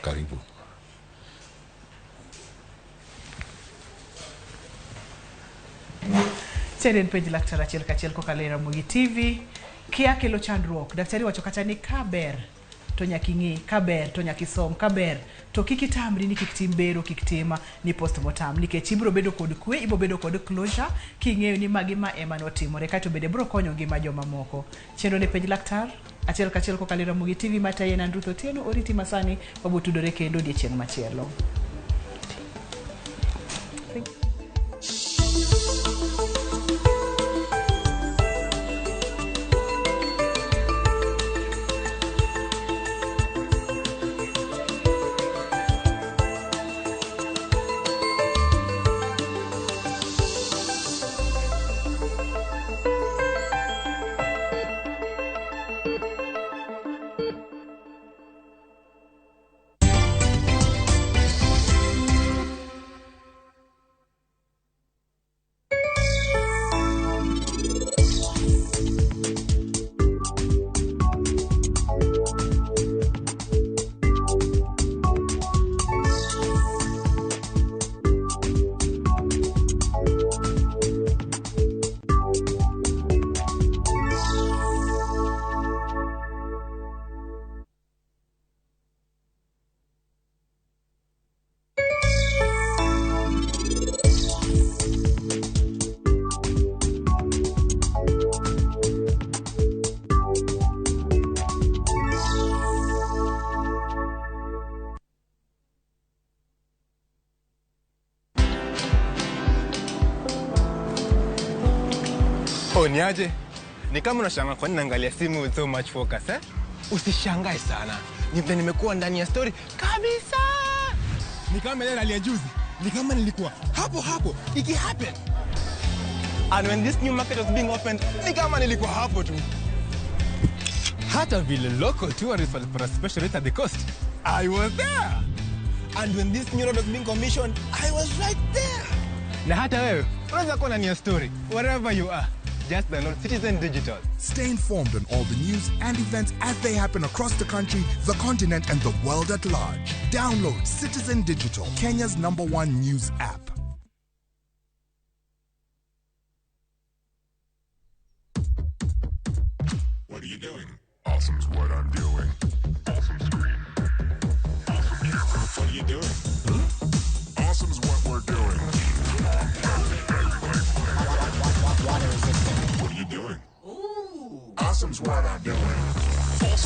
Karibu. Chenro en penj laktar achiel kachiel kokalo e Ramogi TV. Kia kelo chandruok. Daktari wacho kata ni ka ber to nyaka ing'i, ka ber to nyaka isom, ka ber to kik itamri ni kik tim bero, kik tim ni postmortem nikech ibiro bedo kod kwe, ibiro bedo kod closure king'eyo ni magi ma ema notimore kaeto bende biro konyo ngima jomamoko. Chenro ni penj laktar achiel kachiel kokalo e Ramogi TV matayi en an Ruth Otieno, oriti masani wabiro tudore kendo odiechieng' machielo. Thank you. Oh, ni aje? Ni kama unashangaa kwa nini naangalia simu with so much focus, eh? Usishangae sana. Ni vile nimekuwa ndani ya story kabisa. Ni kama ile ya juzi. Ni kama nilikuwa hapo hapo iki happen. And when this new market was being opened, ni kama nilikuwa hapo tu. Hata vile local tourists walipata special rate at the coast, I was there. And when this new road was being commissioned, I was right there. Na hata wewe unaweza kuwa ndani ya story wherever you are. Just download Citizen Digital. Stay informed on all the news and events as they happen across the country, the continent, and the world at large. Download Citizen Digital, Kenya's #1 news app. What are you doing? Awesome's what I'm doing. Awesome screen. Awesome camera. What are you doing? Awesome's what we're doing. Water resistant. What are you doing? Awesome's what I'm doing. Awesome.